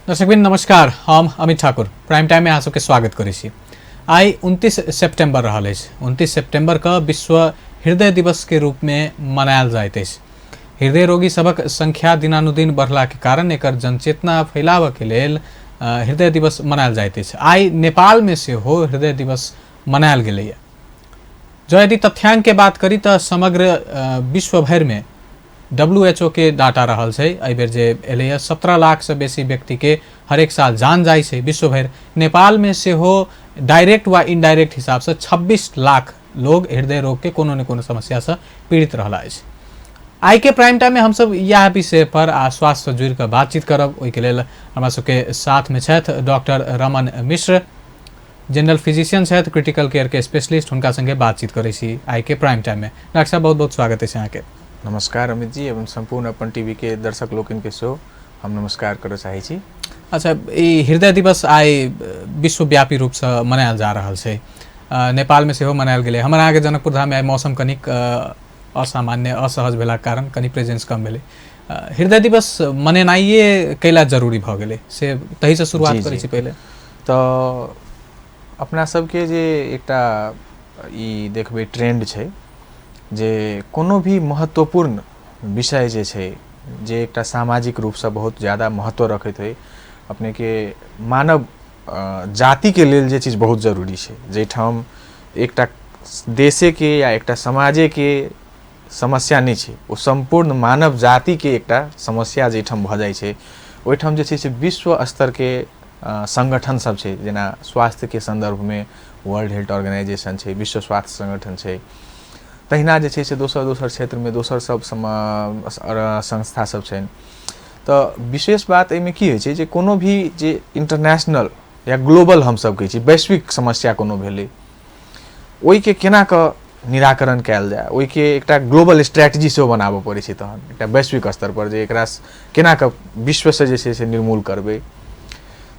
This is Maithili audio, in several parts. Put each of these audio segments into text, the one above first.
दर्शकबिन नमस्कार, हम अमित ठाकुर प्राइम टाइम में अहाँ सबके स्वागत करै छी। आइ 29 सेप्टेम्बर रहल अछि। 29 सेप्टेम्बर के विश्व हृदय दिवस के रूप में मनायल जाइत अछि। हृदय रोगी सभक संख्या दिनानुदिन बढ़ला के कारण एकर जनचेतना फैलाबऽ के लेल हृदय दिवस मनायल जाइत अछि। आइ नेपाल में सेहो हृदय दिवस मनायल गेलैए। जँ यदि तथ्यांक के बात करी तऽ समग्र विश्व भरि में WHO के डाटा रहल छै, एहिबेर जे एलैए 17 लाखसँ बेसी व्यक्तिके हरेक साल जान जाइ छै विश्व भरि। नेपालमे सेहो डायरेक्ट वा इनडायरेक्ट हिसाबसँ 26 लाख लोग हृदय रोगके कोनो ने कोनो समस्यासँ पीड़ित रहला अछि। आइके प्राइम टाइममे हमसब इएह विषय पर आ स्वास्थ्यसँ जुड़ि कऽ बातचीत करब। ओहिके लेल हमरा सबके साथमे छथि doctor Raman Mishra, general physician छथि, क्रिटिकल केयरके स्पेशलिस्ट। हुनका संगे बातचीत करै छी आइके प्राइम टाइममे। डॉक्टर साहब, बहुत बहुत स्वागत अछि अहाँके। नमस्कार अमित जी एवं सम्पूर्ण अपन टीवी के दर्शक लोकनि के सेहो हम नमस्कार करऽ चाहै छी। अच्छा, ई हृदय दिवस आइ विश्वव्यापी रूपसँ मनायल जा रहल छै, नेपालमे सेहो मनायल गेलै। हमर अहाँके जनकपुर धाममे आइ मौसम कनिक असामान्य असहज भेलाक कारण कनि प्रेजेंस कम भेलै। हृदय दिवस मनेनाइए कैला जरूरी भऽ गेलै से तहीसँ शुरुआत करै छी पहिले। तऽ अपना सबके जे एकटा ई देखबै ट्रेंड छै जे कोनो भी महत्वपूर्ण विषय जे छै, जे एकटा सामाजिक रूपसँ बहुत ज्यादा महत्व रखैत होइ, अपनेके मानव जातिके लेल जे चीज बहुत जरूरी छै, जाहिठाम एकटा देशेके या एकटा समाजेके समस्या नहि छै, ओ सम्पूर्ण मानव जातिके एकटा समस्या जाहिठाम भऽ जाइ छै, ओहिठाम जे छै से विश्व स्तरके संगठन सब छै, जेना स्वास्थ्यके सन्दर्भमे वर्ल्ड हेल्थ ऑर्गेनाइजेशन छै, विश्व स्वास्थ्य संगठन छै, तहिना जे छै से दोसर दोसर क्षेत्रमे दोसर सब संस्था सब छनि। तऽ विशेष बात एहिमे की होइ छै जे कोनो भी जे इंटरनेशनल या ग्लोबल हमसब कहै छी वैश्विक समस्या कोनो भेलै, ओहिके केना कऽ निराकरण कयल जाय, ओहिके एकटा ग्लोबल स्ट्रैटेजी सेहो बनाबऽ पड़ै छै। तहन एकटा वैश्विक स्तर पर जे एकरा केना कऽ विश्वसँ जे छै से निर्मूल करबै,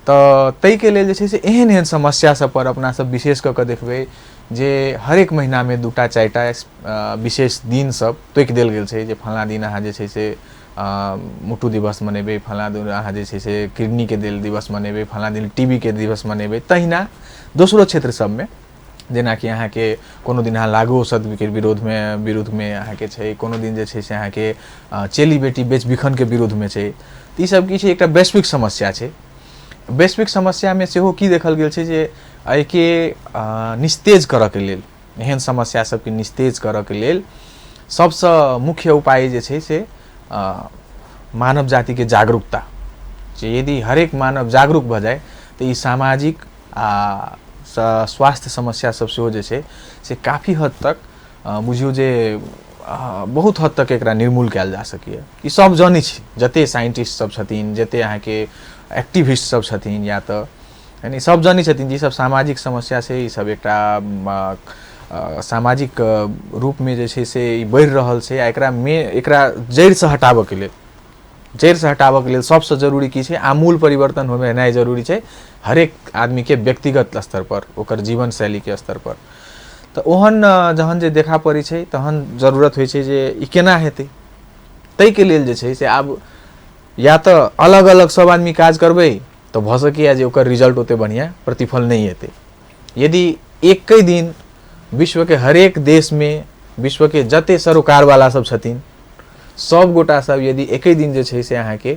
तऽ ताहिके लेल जे छै से एहन एहन समस्या सब पर अपना सब विशेष कऽ कऽ देखबै जे हरेक महीनामे 2टा 4टा विशेष दिन सब तोकि देल गेल छै जे फलाँ दिन अहाँ जे छै से मुटु दिवस मनेबै, फलाँ दिन अहाँ जे छै से किडनीके दिवस मनेबै, फलाँ दिन टीबीके दिवस मनेबै। तहिना दोसरो क्षेत्र सबमे जेनाकि अहाँके कोनो दिन अहाँ लागू औषधके विरुद्धमे अहाँके छै, कोनो दिन जे छै से अहाँके चेली बेटी बेच बिखनके विरुद्धमे छै। तऽ ईसब की छै, एकटा वैश्विक समस्या छै। वैश्विक समस्यामे सेहो की देखल गेल छै जे एहिके निस्तेज करऽके लेल, एहन समस्या सबके निस्तेज करऽके लेल सबसँ मुख्य उपाय जे छै से मानव जातिके जागरूकता। जे यदि हरेक मानव जागरूक भऽ जाय तऽ ई सामाजिक आ स्वास्थ्य समस्या सब सेहो जे छै से काफी हद तक बुझियौ जे बहुत हद तक एकरा निर्मूल कयल जा सकैए। ई सब जनै छै, जते साइंटिस्ट सब छथिन, जते अहाँके एक्टिविस्ट सब छथिन, या तऽ यानी सब जनै छथिन जे ई सब सामाजिक समस्या छै, ई सब एकटा सामाजिक रूपमे जे छै से ई बढ़ि रहल छै आ एकरा जड़िसँ हटाबऽके लेल, जड़िसँ हटाबऽके लेल सबसँ जरूरी की छै, आमूल परिवर्तन होनाइ जरूरी छै हरेक आदमीके व्यक्तिगत स्तर पर, ओकर जीवन शैलीके स्तर पर। तऽ ओहन जहन जे देखा पड़ै छै तहन जरूरत होइ छै जे ई केना हेतै। ताहिके लेल जे छै से आब या तऽ अलग अलग सब आदमी काज करबै तऽ भऽ सकैए जे ओकर रिजल्ट ओते बढ़िआँ प्रतिफल नहि एतै। यदि एकै दिन विश्वके हरेक देशमे विश्वके जते सरोकारवाला सब छथिन सब गोटा सब यदि एकै दिन जे छै से अहाँके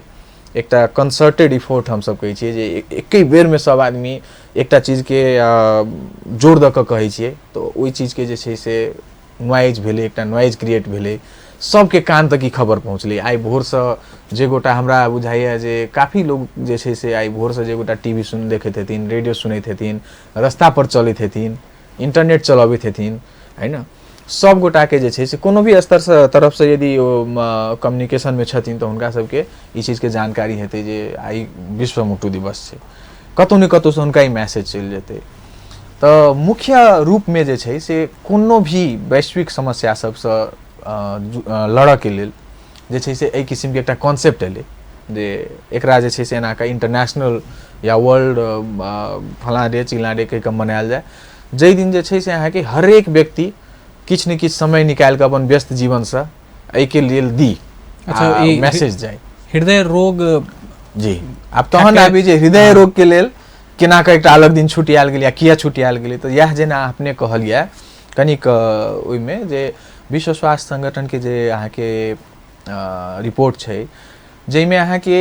एकटा कंसर्टेड इफोर्ट हमसब कहै छियै जे एकै बेरमे सब आदमी एकटा चीजके जोर दऽ कऽ कहै छियै तऽ ओहि चीजके जे छै से नॉइज भेलै, एकटा नॉइज क्रिएट भेलै, सबके कान तक ई खबर पहुँचलै। आइ भोरसँ जे गोटा हमरा बुझाइए जे काफी लोग जे छै से आइ भोरसँ जे गोटा टी वी देखैत हेथिन, रेडियो सुनैत हेथिन, रस्तापर चलैत हेथिन, इंटरनेट चलबैत हेथिन, है ने, सब गोटाके जे छै से कोनो भी स्तरसँ तरफसँ यदि ओ कम्युनिकेशनमे छथिन तऽ हुनका सबके ई चीजके जानकारी हेतै जे आइ विश्व मुटु दिवस छै। कतहु ने कतहुसँ हुनका ई मैसेज चलि जेतै। तऽ मुख्य रूपमे जे छै से कोनो भी वैश्विक समस्या सबसँ लड़ऽके लेल जे छै से एहि किसिमके एकटा कॉन्सेप्ट एलै जे एकरा जे छै से एना कऽ इंटरनेशनल या वर्ल्ड फलाँ डे चिल्लाँ डे कहि कऽ मनायल जाय, जाहि दिन जे छै से अहाँके हरेक व्यक्ति किछु ने किछु समय निकालि कऽ अपन व्यस्त जीवनसँ एहिके लेल दी। अच्छा, ई मैसेज जाय। हृदय रोग जी। आब तहन आबी जे हृदय रोग के लेल केना कऽ एकटा अलग दिन छुटियायल गेलै या किया छुटियायल गेलै। तऽ इएह जेना अपने कहलियै कनिक ओहिमे जे विश्व स्वास्थ्य संगठनके जे अहाँके रिपोर्ट छै, जाहिमे अहाँके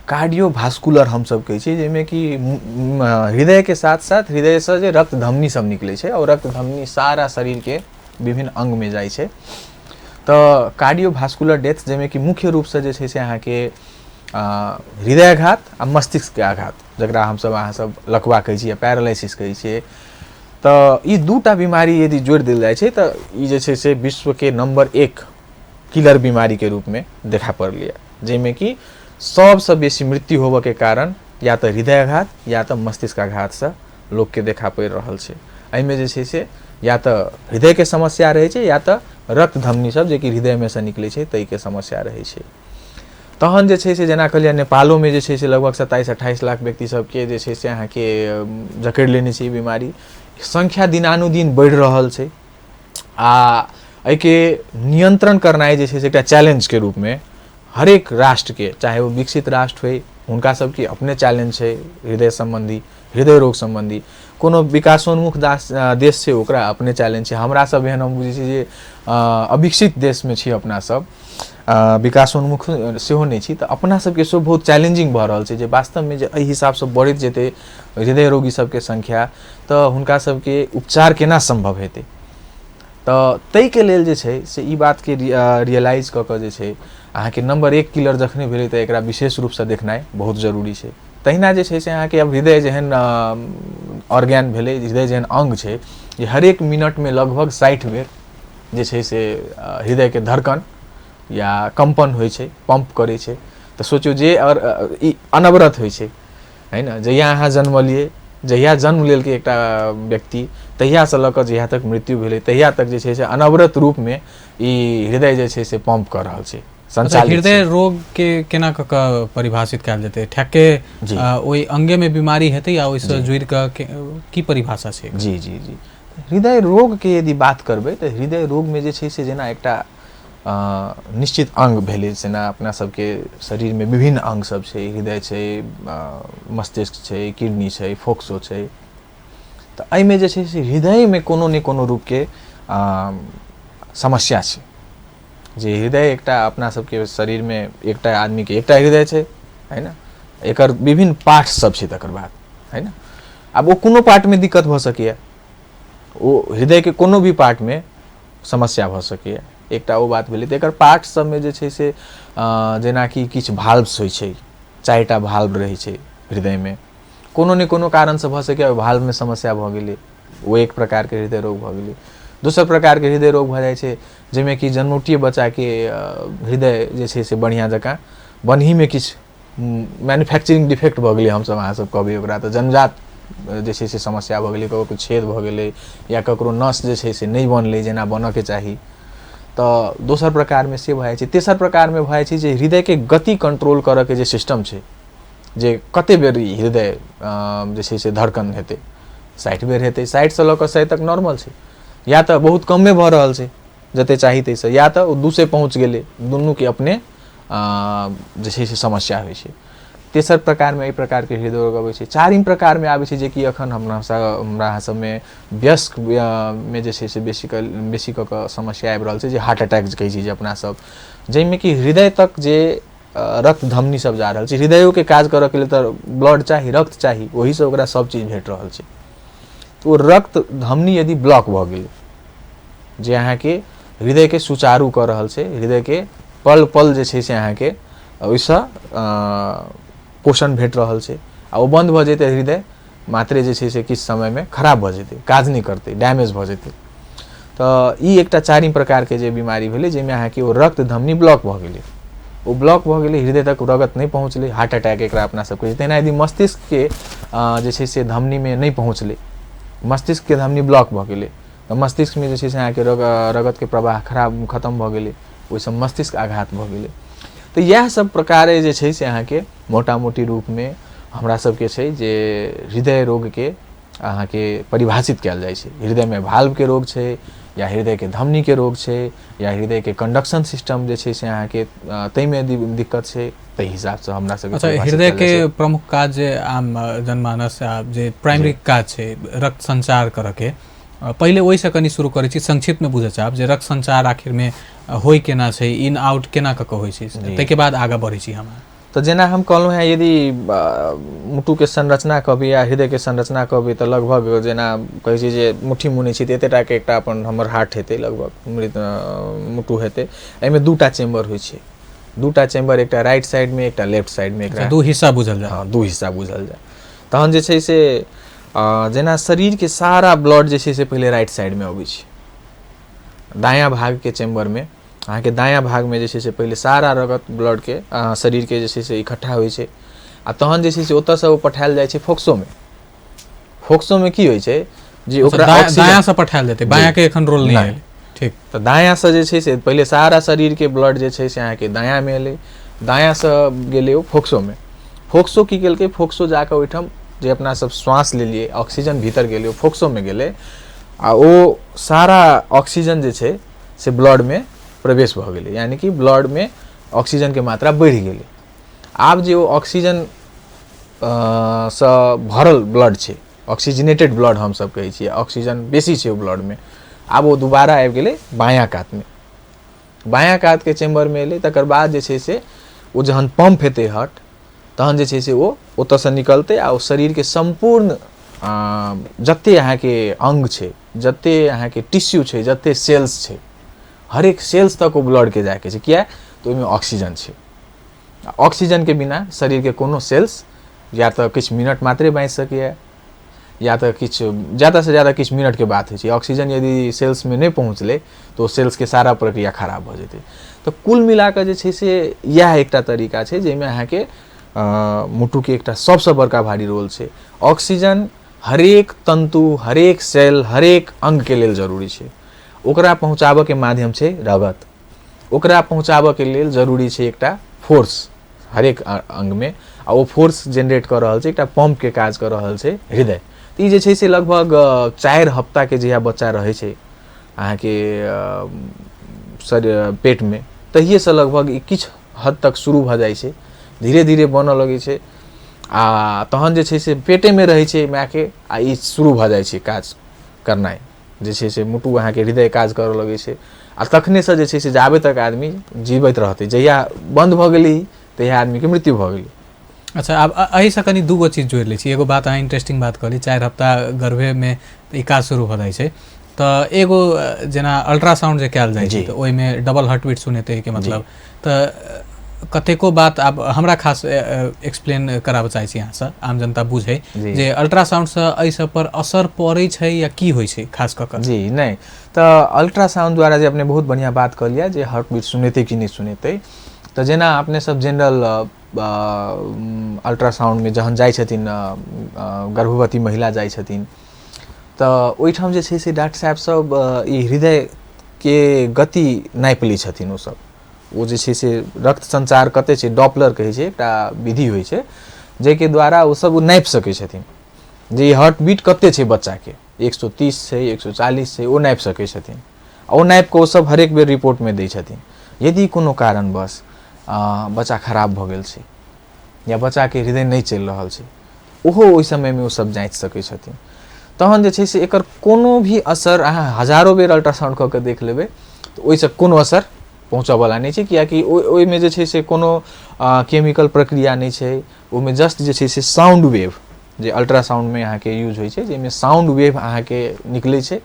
कार्डियोवास्कुलर हमसब कहै छियै, जाहिमे कि हृदयके साथ साथ हृदयसँ जे रक्त धमनी सब निकलै छै और रक्त धमनी सारा शरीरके विभिन्न अङ्गमे जाइ छै। तऽ कार्डियोवास्कुलर डेथ जाहिमे कि मुख्य रूपसँ जे छै से अहाँके हृदयाघात आ मस्तिष्कके आघात, जकरा हमसब अहाँसब लकवा कहै छियै, पैरालाइसिस कहै छियै, तऽ ई दूटा बीमारी यदि जोड़ि देल जाइ छै तऽ ई जे छै से विश्वके नम्बर 1 किलर बीमारीके रूपमे देखा पड़लैए, जाहिमे कि सबसँ बेसी मृत्यु होबऽके कारण या तऽ हृदयाघात या तऽ मस्तिष्काघातसँ लोकके देखा पड़ि रहल छै। एहिमे जे छै से या तऽ हृदयके समस्या रहै छै या तऽ रक्त धमनी सब जेकि हृदयमे सँ निकलै छै ताहिके समस्या रहै छै। तहन जे छै से जेना कहलियै नेपालोमे जे छै से लगभग 27-28 लाख व्यक्ति सबके जे छै से अहाँके जकड़ि लेने छै ई बीमारी। संख्या दिनानुदिन बढ़ि रहल छै आ एहिके नियंत्रण करनाइ जे छै से एकटा चैलेंजके रूपमे हरेक राष्ट्रके, चाहे ओ विकसित राष्ट्र होइ, हुनका सबके अपने चैलेंज छै हृदय सम्बन्धी, हृदय रोग सम्बन्धी। कोनो विकासोन्मुख देश छै ओकरा अपने चैलेंज छै। हमरा सब एहन हम बुझै छी जे अविकसित देशमे छी अपना सब, विकासोन्मुख सेहो नहि छी, तऽ अपना सबके सेहो बहुत चैलेंजिंग भऽ रहल छै जे वास्तवमे जे एहि हिसाबसँ बढ़ैत जेतै हृदय रोगी सबके संख्या तऽ हुनका सबके उपचार केना सम्भव हेतै। तऽ ताहिके लेल जे छै से ई बातके रियलाइज कऽ कऽ जे छै अहाँके नम्बर 1 किलर जखने भेलै तऽ एकरा विशेष रूपसँ देखनाइ बहुत जरूरी छै। तहिना जे छै से अहाँके आब हृदय जेहन ऑर्गेन भेलै, हृदय जेहन अङ्ग छै जे हरेक मिनटमे लगभग 60 बेर जे छै से हृदयके धड़कन या कम्पन होइ छै, पम्प करै छै। तऽ सोचू जे आओर ई अनवरत होइ छै, है ने। जहिया अहाँ जन्मलियै, जहिया जन्म लेलकै एकटा व्यक्ति, तहियासँ लऽ कऽ जहिया तक मृत्यु भेलै तहिया तक जे छै से अनवरत रूपमे ई हृदय जे छै से पम्प कऽ रहल छै, संचालित। हृदय रोग के केना कऽ कऽ परिभाषित कयल जेतै? ठेके ओहि अंगे में बीमारी हेतै या ओहिसँ जुड़ि कऽ की परिभाषा छै? जी जी जी, हृदय रोग के यदि बात करबै तऽ हृदय रोगमे जे छै से जेना एकटा निश्चित अङ्ग भेलै, जेना अपना सबके शरीरमे विभिन्न अङ्ग सब छै, हृदय छै, मस्तिष्क छै, किडनी छै, फोक्सो छै, तऽ एहिमे जे छै से हृदयमे कोनो ने कोनो रूपके समस्या छै। जे हृदय एकटा अपना सबके शरीरमे एकटा आदमीके एकटा हृदय छै, है ने, एकर विभिन्न पार्ट सब छै तकर बाद, है ने। आब ओ कोनो पार्टमे दिक्कत भऽ सकैए, ओ हृदयके कोनो भी पार्टमे समस्या भऽ सकैए, एकटा ओ बात भेलै। तऽ एकर पार्ट सबमे जे छै से जेनाकि किछु भाल्व्स होइ छै, 4टा भाल्व रहै छै हृदयमे, कोनो ने कोनो कारणसँ भऽ सकैए ओहि भाल्वमे समस्या भऽ गेलै, ओ एक प्रकारके हृदय रोग भऽ गेलै। दोसर प्रकारके हृदय रोग भऽ जाइ छै जाहिमे कि जन्मौटिए बच्चाके हृदय जे छै से बढ़िआँ जकाँ बनहीमे किछु मैन्युफैक्चरिंग डिफेक्ट भऽ गेलै, हमसब अहाँसब कहबै ओकरा, तऽ जन्मजात जे छै से समस्या भऽ गेलै, ककरो छेद भऽ गेलै या ककरो नस जे छै से नहि बनलै जेना बनऽके चाही, तऽ दोसर प्रकारमे से भऽ जाइ छै। तेसर प्रकारमे भऽ जाइ छै जे हृदयके गति कंट्रोल करऽके जे सिस्टम छै, जे कते बेर ई हृदय जे छै से धड़कन हेतै, 60 बेर हेतै, 60 से लऽ कऽ 100 तक नॉर्मल छै, या तऽ बहुत कमे भऽ रहल छै जते चाही ताहिसँ, या तऽ ओ 200 पहुँच गेलै, दुनूके अपने जे छै से समस्या होइ छै। तेसर प्रकारमे एहि प्रकारके हृदय रोग अबै छै। चारिम प्रकारमे आबै छै जेकि एखन हमरा अहाँ सबमे वयस्क मे जे छै से बेसी बेसी कऽ कऽ समस्या आबि रहल छै, जे हार्ट अटैक कहै छी जे अपना सब, जाहिमे कि हृदय तक जे रक्त धमनी सब जा रहल छै, हृदयोके काज करऽके लेल तऽ ब्लड चाही, रक्त चाही, ओहिसँ ओकरा सब चीज भेट रहल छै। ओ रक्त धमनी यदि ब्लॉक भऽ गेलै, जे अहाँके हृदयके सुचारू कऽ रहल छै, हृदयके पल पल जे छै से अहाँके ओहिसँ पोषण भेट रहल छै, आ ओ बन्द भऽ जेतै हृदय मात्रे जे छै से किछु समयमे खराब भऽ जेतै, काज नहि करतै, डैमेज भऽ जेतै। तऽ ई एकटा चारिम प्रकारके जे बीमारी भेलै जाहिमे अहाँके ओ रक्त धमनी ब्लॉक भऽ गेलै, ओ ब्लॉक भऽ गेलै, हृदय तक रगत नहि पहुँचलै, हार्ट अटैक एकरा अपना सब कहै छै। तहिना यदि मस्तिष्कके जे छै से धमनीमे नहि पहुँचलै, मस्तिष्कके धमनी ब्लॉक भऽ गेलै, तऽ मस्तिष्कमे जे छै से अहाँके रगतके प्रवाह खराब खतम भऽ गेलै, ओहिसँ मस्तिष्क आघात भऽ गेलै। तऽ इएह सब प्रकारे जे छै से अहाँके मोटा मोटी रूपमे हमरा सबके छै जे हृदय रोगके अहाँके परिभाषित कयल जाइ छै। हृदयमे भाल्वके रोग छै, या हृदयके धमनीके रोग छै, या हृदयके कंडक्शन सिस्टम जे छै से अहाँके ताहिमे दिक्कत छै, ताहि हिसाबसँ हमरा सबके। अच्छा, हृदयके प्रमुख काज जे आम जनमानस जे प्राइमरी काज छै रक्त संचार करऽके, पहिले ओहिसँ कनि शुरू करै छी, संक्षिप्तमे बुझऽ चाहब जे रक्त संचार आखिरमे होइ केना छै, इन आउट केना कऽ कऽ होइ छै, ताहिके बाद आगाँ बढ़ै छी हम। तऽ जेना हम कहलहुँ हेँ, यदि मुटुके संरचना कहबै या हृदयके संरचना कहबै तऽ लगभग जेना कहै छै जे मुट्ठी मुनै छी तऽ एते टाके एकटा अपन हमर हार्ट हेतै, लगभग मुटु हेतै। एहिमे दूटा चेम्बर होइ छै, दूटा चेम्बर, एकटा राइट साइडमे, एकटा लेफ्ट साइडमे। एकरा दू हिस्सा बुझल जाय। हँ, दू हिस्सा बुझल जाय। तहन जे छै से जेना शरीरके सारा ब्लड जे छै से पहिले राइट साइडमे अबै छै, दायाँ भागके चेम्बरमे। अहाँके दायाँ भागमे जे छै से पहिले सारा रगत ब्लडके शरीरके जे छै से इकट्ठा होइ छै, आ तहन जे छै से ओतऽसँ ओ पठायल जाइ छै फोक्सोमे। फोक्सोमे की होइ छै जे ओकरा दायाँसँ पठायल जेतै, बायाँके एखन रोल नहि आयल। ठीक, तऽ दायाँसँ जे छै से पहिले सारा शरीरके ब्लड जे छै से अहाँके दायाँमे एलै, दायाँसँ गेलै ओ फोक्सोमे। फोक्सो की केलकै, फोक्सो जाकऽ ओहिठाम जे अपना सब श्वास लेलियै, ऑक्सीजन भीतर गेलै, ओ फोक्सोमे गेलै, आ ओ सारा ऑक्सीजन जे छै से ब्लडमे प्रवेश भऽ गेलै, यानी कि ब्लडमे ऑक्सीजनके मात्रा बढ़ि गेलै। आब जे ओ ऑक्सीजन सँ भरल ब्लड छै, ऑक्सीजनेटेड ब्लड हमसब कहै छियै, ऑक्सीजन बेसी छै ओ ब्लडमे, आब ओ दोबारा आबि गेलै बायाँ कातमे, बायाँ कातके चेम्बरमे एलै। तकर बाद जे छै से ओ जहन पम्प हेतै हर्ट, तहन जे छै से ओ ओतऽसँ निकलतै आ ओ शरीरके सम्पूर्ण जते अहाँके अङ्ग छै, जते अहाँके टिश्यू छै, जते सेल्स छै, हरेक सेल्स तक ओ ब्लडके जाइके छै। किया तऽ ओहिमे ऑक्सीजन छै। ऑक्सीजनके बिना शरीरके कोनो सेल्स या तऽ किछु मिनट मात्रे बाँचि सकैए, या तऽ किछु ज्यादासँ ज्यादा किछु मिनटके बात होइ छै। ऑक्सीजन यदि सेल्समे नहि पहुँचलै तऽ ओ सेल्सके सारा प्रक्रिया खराब भऽ जेतै। तऽ कुल मिलाकऽ जे छै से इएह एकटा तरीका छै जाहिमे अहाँके मुटुके एकटा सबसँ बड़का भारी रोल छै। ऑक्सीजन हरेक तन्तु, हरेक सेल, हरेक अङ्गके लेल जरूरी छै। ओकरा पहुँचाबऽके माध्यम छै रगत, ओकरा पहुँचाबऽके लेल जरूरी छै एकटा फोर्स हरेक अङ्गमे, आ ओ फोर्स जेनरेट कऽ रहल छै, एकटा पम्पके काज कऽ रहल छै हृदय। तऽ ई जे छै से लगभग 4 हफ्ताके जहिया बच्चा रहै छै अहाँके पेटमे, तहिएसँ लगभग ई किछु हद तक शुरू भऽ जाइ छै, धीरे धीरे बनऽ लगै छै, आ तहन जे छै से पेटेमे रहै छै मायके, आ ई शुरू भऽ जाइ छै काज करनाइ, जे छै से मुटु अहाँके हृदय काज करऽ लगै छै। आ तखनेसँ जे छै से जाबे तक आदमी जीवैत रहतै, जहिया बन्द भऽ गेलै तहिया आदमीके मृत्यु भऽ गेलै। अच्छा, आब एहिसँ कनि दूगो चीज जोड़ि लै छी। एगो बात अहाँ इंटरेस्टिंग बात कहली, 4 हफ्ता गर्भेमे ई काज शुरू भऽ जाइ छै। तऽ एगो जेना अल्ट्रासाउंड जे कयल जाइ छै तऽ ओहिमे डबल हार्ट बीट सुनेतै के मतलब, तऽ कतेको बात आब हमरा खास एक्सप्लेन कराबऽ चाहै छी अहाँसँ, आम जनता बुझै जे अल्ट्रासाउंडसँ एहि सब पर असर पड़ै छै या की होइ छै खास कऽ कऽ। जी नहि, तऽ अल्ट्रासाउंड द्वारा जे अपने बहुत बढ़िआँ बात कहलियै जे हार्ट बीट सुनेतै कि नहि सुनेतै, तऽ जेना अपने सब जनरल अल्ट्रासाउंडमे जहन जाइ छथिन, गर्भवती महिला जाइ छथिन, तऽ ओहिठाम जे छै से डॉक्टर साहेब सब ई हृदयके गति नापि लै छथिन। ओसब ओ जे छै से रक्त संचार कते छै, डॉपलर कहै छै, एकटा विधि होइ छै जाहिके द्वारा ओसब ओ नापि सकै छथिन जे ई हार्ट बीट कते छै बच्चाके, 130 छै, 140 छै, ओ नापि सकै छथिन। आ ओ नापि कऽ ओसब हरेक बेर रिपोर्टमे दै छथिन। यदि कोनो कारणवश बच्चा खराब भऽ गेल छै या बच्चाके हृदय नहि चलि रहल छै, ओहो ओहि समयमे ओसब जाँचि सकै छथिन। तहन जे छै से एकर कोनो भी असर अहाँ हजारो बेर अल्ट्रासाउंड कऽ के देख लेबै तऽ ओहिसँ कोनो असर पहुँचऽवला नहि छै, कियाकि ओहिमे जे छै से कोनो केमिकल प्रक्रिया नहि छै। ओहिमे जस्ट जे छै से साउंड वेव जे अल्ट्रासाउंडमे अहाँके यूज होइ छै, जाहिमे साउंड वेव अहाँके निकलै छै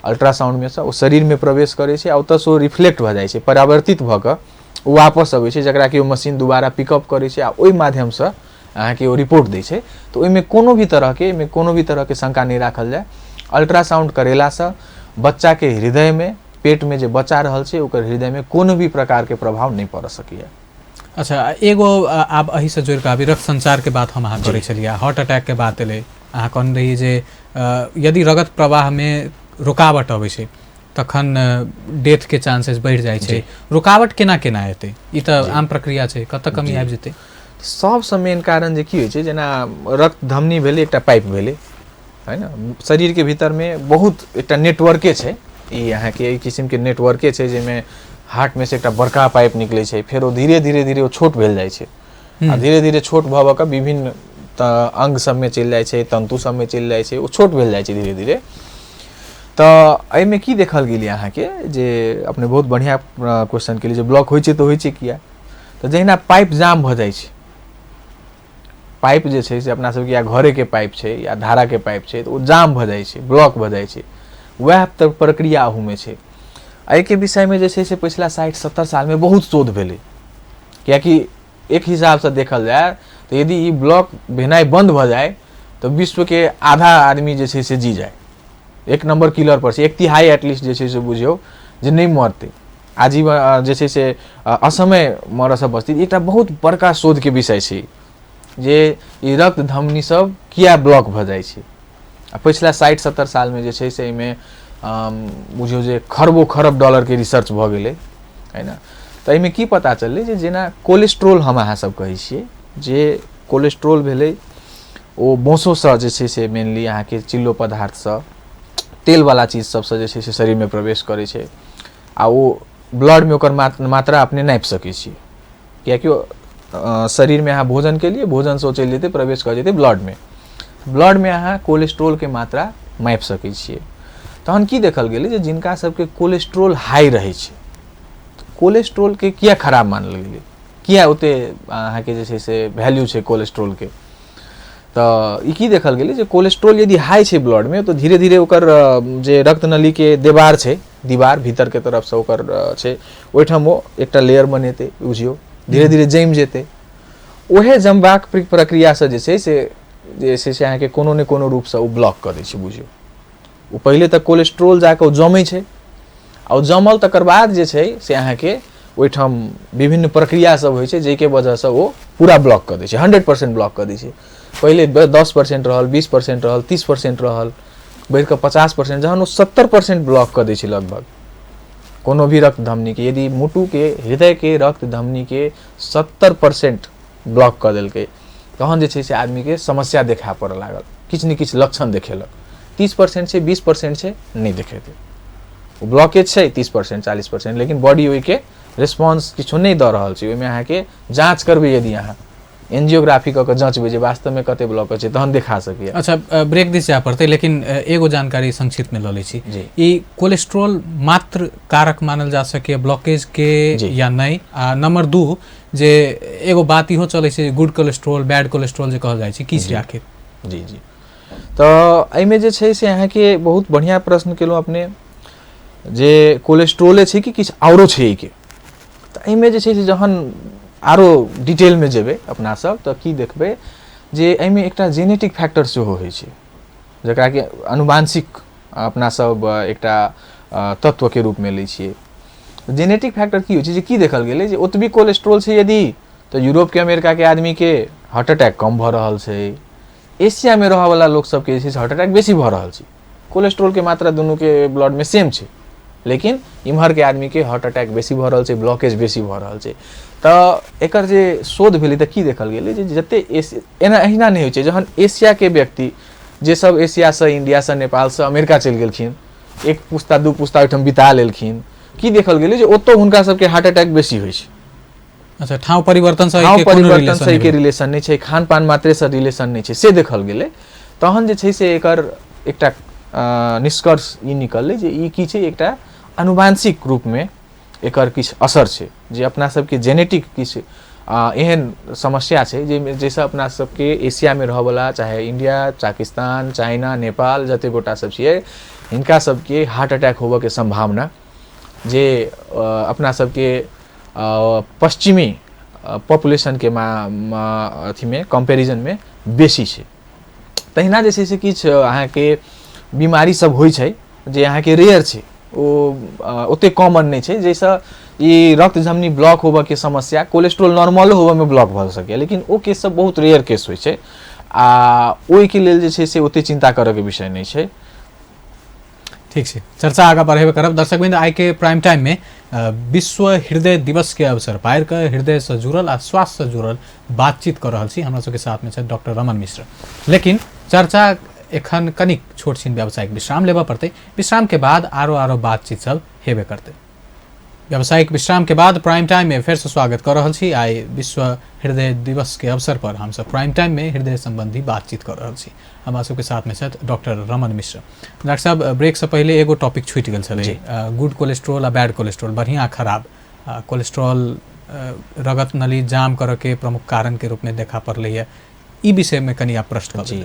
अल्ट्रासाउंडमे सँ, ओ शरीरमे प्रवेश करै छै आ ओतऽसँ ओ रिफ्लेक्ट भऽ जाइ छै, परावर्तित भऽ कऽ ओ वापस अबै छै, जकरा कि ओ मशीन दोबारा पिकअप करै छै आ ओहि माध्यमसँ अहाँके ओ रिपोर्ट दै छै। तऽ ओहिमे कोनो भी तरहके एहिमे कोनो भी तरहके शंका नहि राखल जाय। अल्ट्रासाउंड करेलासँ बच्चाके हृदयमे, पेटमे जे बच्चा रहल छै ओकर हृदयमे कोनो भी प्रकारके प्रभाव नहि पड़ऽ सकैए। अच्छा, एगो आब एहिसँ जोड़ि कऽ अभी रक्त संचारके बात हम अहाँ करै छलियै, हार्ट अटैकके बात एलै, अहाँ कहने रहियै जे यदि रगत प्रवाहमे रुकावट अबै छै तखन डेथके चांसेस बढ़ि जाइ छै। रुकावट केना केना एतै? ई तऽ आम प्रक्रिया छै, कतऽ कमी आबि जेतै? सबसँ मेन कारण जे की होइ छै, जेना रक्त धमनी भेलै, एकटा पाइप भेलै, है ने, शरीरके भीतरमे बहुत एकटा नेटवर्के छै ई अहाँके एहि किसिमके नेटवर्के छै जाहिमे हार्टमे से एकटा बड़का पाइप निकलै छै, फेर ओ धीरे धीरे धीरे ओ छोट भेल जाइ छै आ धीरे धीरे छोट भऽ भऽ कऽ विभिन्न अंग सबमे चलि जाइ छै, तंतु सबमे चलि जाइ छै, ओ छोट भेल जाइ छै धीरे धीरे। तऽ एहिमे की देखल गेलै अहाँके, जे अपने बहुत बढ़िआँ क्वेश्चन केलियै जे ब्लॉक होइ छै तऽ होइ छै किया। तऽ जहिना पाइप जाम भऽ जाइ छै, पाइप जे छै से अपना सबके या घरेके पाइप छै या धाराके पाइप छै, तऽ ओ जाम भऽ जाइ छै, ब्लॉक भऽ जाइ छै, वएह तऽ प्रक्रिया अहूमे छै। एहिके विषयमे जे छै से पछिला 60-70 सालमे बहुत शोध भेलै, कियाकि एक हिसाबसँ देखल जाय तऽ यदि ई ब्लॉक भेनाइ बन्द भऽ जाय तऽ विश्वके आधा आदमी जे छै से जी जाय। एक नम्बर किलर पर छै, 1/3 एटलीस्ट जे छै से बुझियौ जे नहि मरतै, आजीवन जे छै से असमय मरऽसँ बचतै। एकटा बहुत बड़का शोधके विषय छै जे ई रक्त धमनी सब किया ब्लॉक भऽ जाइ छै। आ पछिला 60-70 सालमे जे छै से एहिमे बुझियौ जे खरबो खरब डॉलरके रिसर्च भऽ गेलै, है ना। तऽ एहिमे की पता चललै जे जेना कोलेस्ट्रोल हम अहाँ सब कहै छियै, जे कोलेस्ट्रोल भेलै ओ मौसोसँ जे छै से मेनली अहाँके चिल्लो पदार्थसँ, तेलवला चीज सबसँ जे छै से शरीरमे प्रवेश करै छै आ ओ ब्लडमे ओकर मात्रा अपने नापि सकै छियै, कियाकि ओ शरीरमे अहाँ भोजन केलियै, भोजनसँ ओ चलि जेतै, प्रवेश कऽ जेतै ब्लडमे, ब्लडमे अहाँ कोलेस्ट्रोलके मात्रा मापि सकै छियै। तहन की देखल गेलै जे जिनका सबके कोलेस्ट्रोल हाई रहै छै, कोलेस्ट्रोलके किया खराब मानल गेलै, किया ओते अहाँके जे छै से वैल्यू छै कोलेस्ट्रोलके। तऽ ई की देखल गेलै जे कोलेस्ट्रोल यदि हाई छै ब्लडमे तऽ धीरे धीरे ओकर जे रक्तनलीके देवार छै, दीवार भीतरके तरफसँ ओकर छै, ओहिठाम ओ एकटा लेयर बनेतै, बुझियौ धीरे धीरे जमि जेतै। ओहे जमबाक प्रक्रियासँ जे छै से जे छै से अहाँके कोनो ने कोनो रूपसँ ओ ब्लॉक कऽ दै छै, बुझियौ। ओ पहिले तऽ कोलेस्ट्रोल जाकऽ ओ जमै छै आ ओ जमल तकर बाद जे छै से अहाँके ओहिठाम विभिन्न प्रक्रिया सब होइ छै जाहिके वजहसँ ओ पूरा ब्लॉक कऽ दै छै, 100% ब्लॉक कऽ दै छै। पहिले 10% रहल, 20% रहल, 30% रहल, बढ़ि कऽ 50%, जहन ओ 70% ब्लॉक कऽ दै छै लगभग कोनो भी रक्त धमनीके, यदि मुटुके हृदयके रक्त धमनीके 70% ब्लॉक कऽ देलकै तहन जे छै से आदमीके समस्या देखा पड़ऽ लागल, किछु ने किछु लक्षण देखेलक। 30% छै, 20% छै, नहि देखेतै, ओ ब्लॉकेज छै 30% 40%, लेकिन बॉडी ओहिके रिस्पॉन्स किछो नहि दऽ रहल छै। ओहिमे अहाँके जाँच करबै, यदि अहाँ एंजियोग्राफी कऽ कऽ जाँचबै जे वास्तवमे कते ब्लॉक छै तहन देखा सकैए। अच्छा, ब्रेक दिस जाय पड़तै, लेकिन एगो जानकारी संक्षिप्तमे लऽ लै छी। ई कोलेस्ट्रॉल मात्र कारक मानल जा सकैए ब्लॉकेज के या नहि? आ नंबर 2 जे एगो बात इहो चलै छै गुड कोलेस्ट्रॉल बैड कोलेस्ट्रॉल जे कहल जाइ छै, की छै आखिर? जी जी, तऽ एहिमे जे छै से अहाँके बहुत बढ़िआँ प्रश्न केलहुँ अपने, जे कोलेस्ट्रोले छै कि किछु आओरो छै एहिके। तऽ एहिमे जे छै से जहन आरो डिटेलमे जेबै अपना सब तऽ की देखबै जे एहिमे एकटा जेनेटिक फैक्टर सेहो होइ छै, जकरा कि अनुवांशिक अपना सब एकटा तत्वके रूपमे लै छियै। जेनेटिक फैक्टर की होइ छै जे की देखल गेलै जे ओतबी कोलेस्ट्रोल छै यदि तऽ यूरोपके अमेरिकाके आदमीके हार्ट अटैक कम भऽ रहल छै, एशियामे रहऽवला लोक सबके जे छै से हार्ट अटैक बेसी भऽ रहल छै। कोलेस्ट्रोलके मात्रा दुनूके ब्लडमे सेम छै, लेकिन इम्हरके आदमीके हार्ट अटैक बेसी भऽ रहल छै, ब्लॉकेज बेसी भऽ रहल छै। तऽ एकर जे शोध भेलै तऽ की देखल गेलै जे जते एना एहिना नहि होइ छै, जहन एशियाके व्यक्ति जे सब एशियासँ इंडियासँ नेपालसँ अमेरिका चलि गेलखिन, एक पुस्ता दू पुस्ता ओहिठाम बिता लेलखिन, की देखल गेलै जे ओतौ हुनका सबके हार्ट अटैक बेसी होइ छै। अच्छा, ठाउँ परिवर्तनसँ ठाउँ एहिके कोनो परिवर्तनसँ रिलेशन एहिके रिलेशन नहि छै, खान पान मात्रेसँ रिलेशन नहि छै, से देखल गेलै। तहन जे छै से एकर एकटा निष्कर्ष ई निकललै जे ई की छै, एकटा अनुवांशिक रूपमे एकर किछु असर छै, जे अपना सबके जेनेटिक किछु एहन समस्या छै जाहिसँ अपना सबके एशियामे रहऽवला चाहे इंडिया, पाकिस्तान, चाइना, नेपाल जते गोटा सब छियै हिनका सबके हार्ट अटैक होबऽके सम्भावना जे अपना सबके पश्चिमी पॉपुलेशनके अथीमे कम्पेरिजनमे बेसी छै। तहिना जे छै से किछु अहाँके बीमारी सब होइ छै जे अहाँके रेयर छै, ओ ओतेक कॉमन नहि छै, जाहिसँ ई रक्त धमनी ब्लॉक होबऽके समस्या कोलेस्ट्रोल नॉर्मलो होबऽमे ब्लॉक भऽ सकैए, लेकिन ओ केस सब बहुत रेयर केस होइ छै आ ओहिके लेल जे छै से ओतेक चिन्ता करऽके विषय नहि छै। ठीक छै, चर्चा आगाँ बढ़ेबे करब। दर्शकवृंद, आइ के प्राइम टाइम में विश्व हृदय दिवस के अवसर पारि कऽ हृदय से जुड़ल आ स्वास्थ्य से जुड़ल बातचीत कऽ रहल छी। हमरा सबके साथ में छथि डॉक्टर रमन मिश्र। लेकिन चर्चा एखन कनिक छोट छिन व्यावसायिक विश्राम लेबऽ पड़तै। विश्राम के बाद आरो आरो बातचीत सब हेबे करतै। व्यावसायिक विश्राम के बाद प्राइम टाइम में फेर से स्वागत कर रहल छी। आइ विश्व हृदय दिवस के अवसर पर हम सब प्राइम टाइम में हृदय संबंधी बातचीत कर रहल छी। हमरा सबके साथ में छथि डॉक्टर रमन मिश्र। डॉक्टर साहब, ब्रेक से पहिले एगो टॉपिक छूटि गेल छलै, गुड कोलेस्ट्रॉल आ बैड कोलेस्ट्रॉल, बढ़िया आ खराब कोलेस्ट्रॉल रगत नली जाम करऽ के प्रमुख कारण के रूप में देखा पड़लै है। ई विषय में कनि आप प्रश्न कर। जी,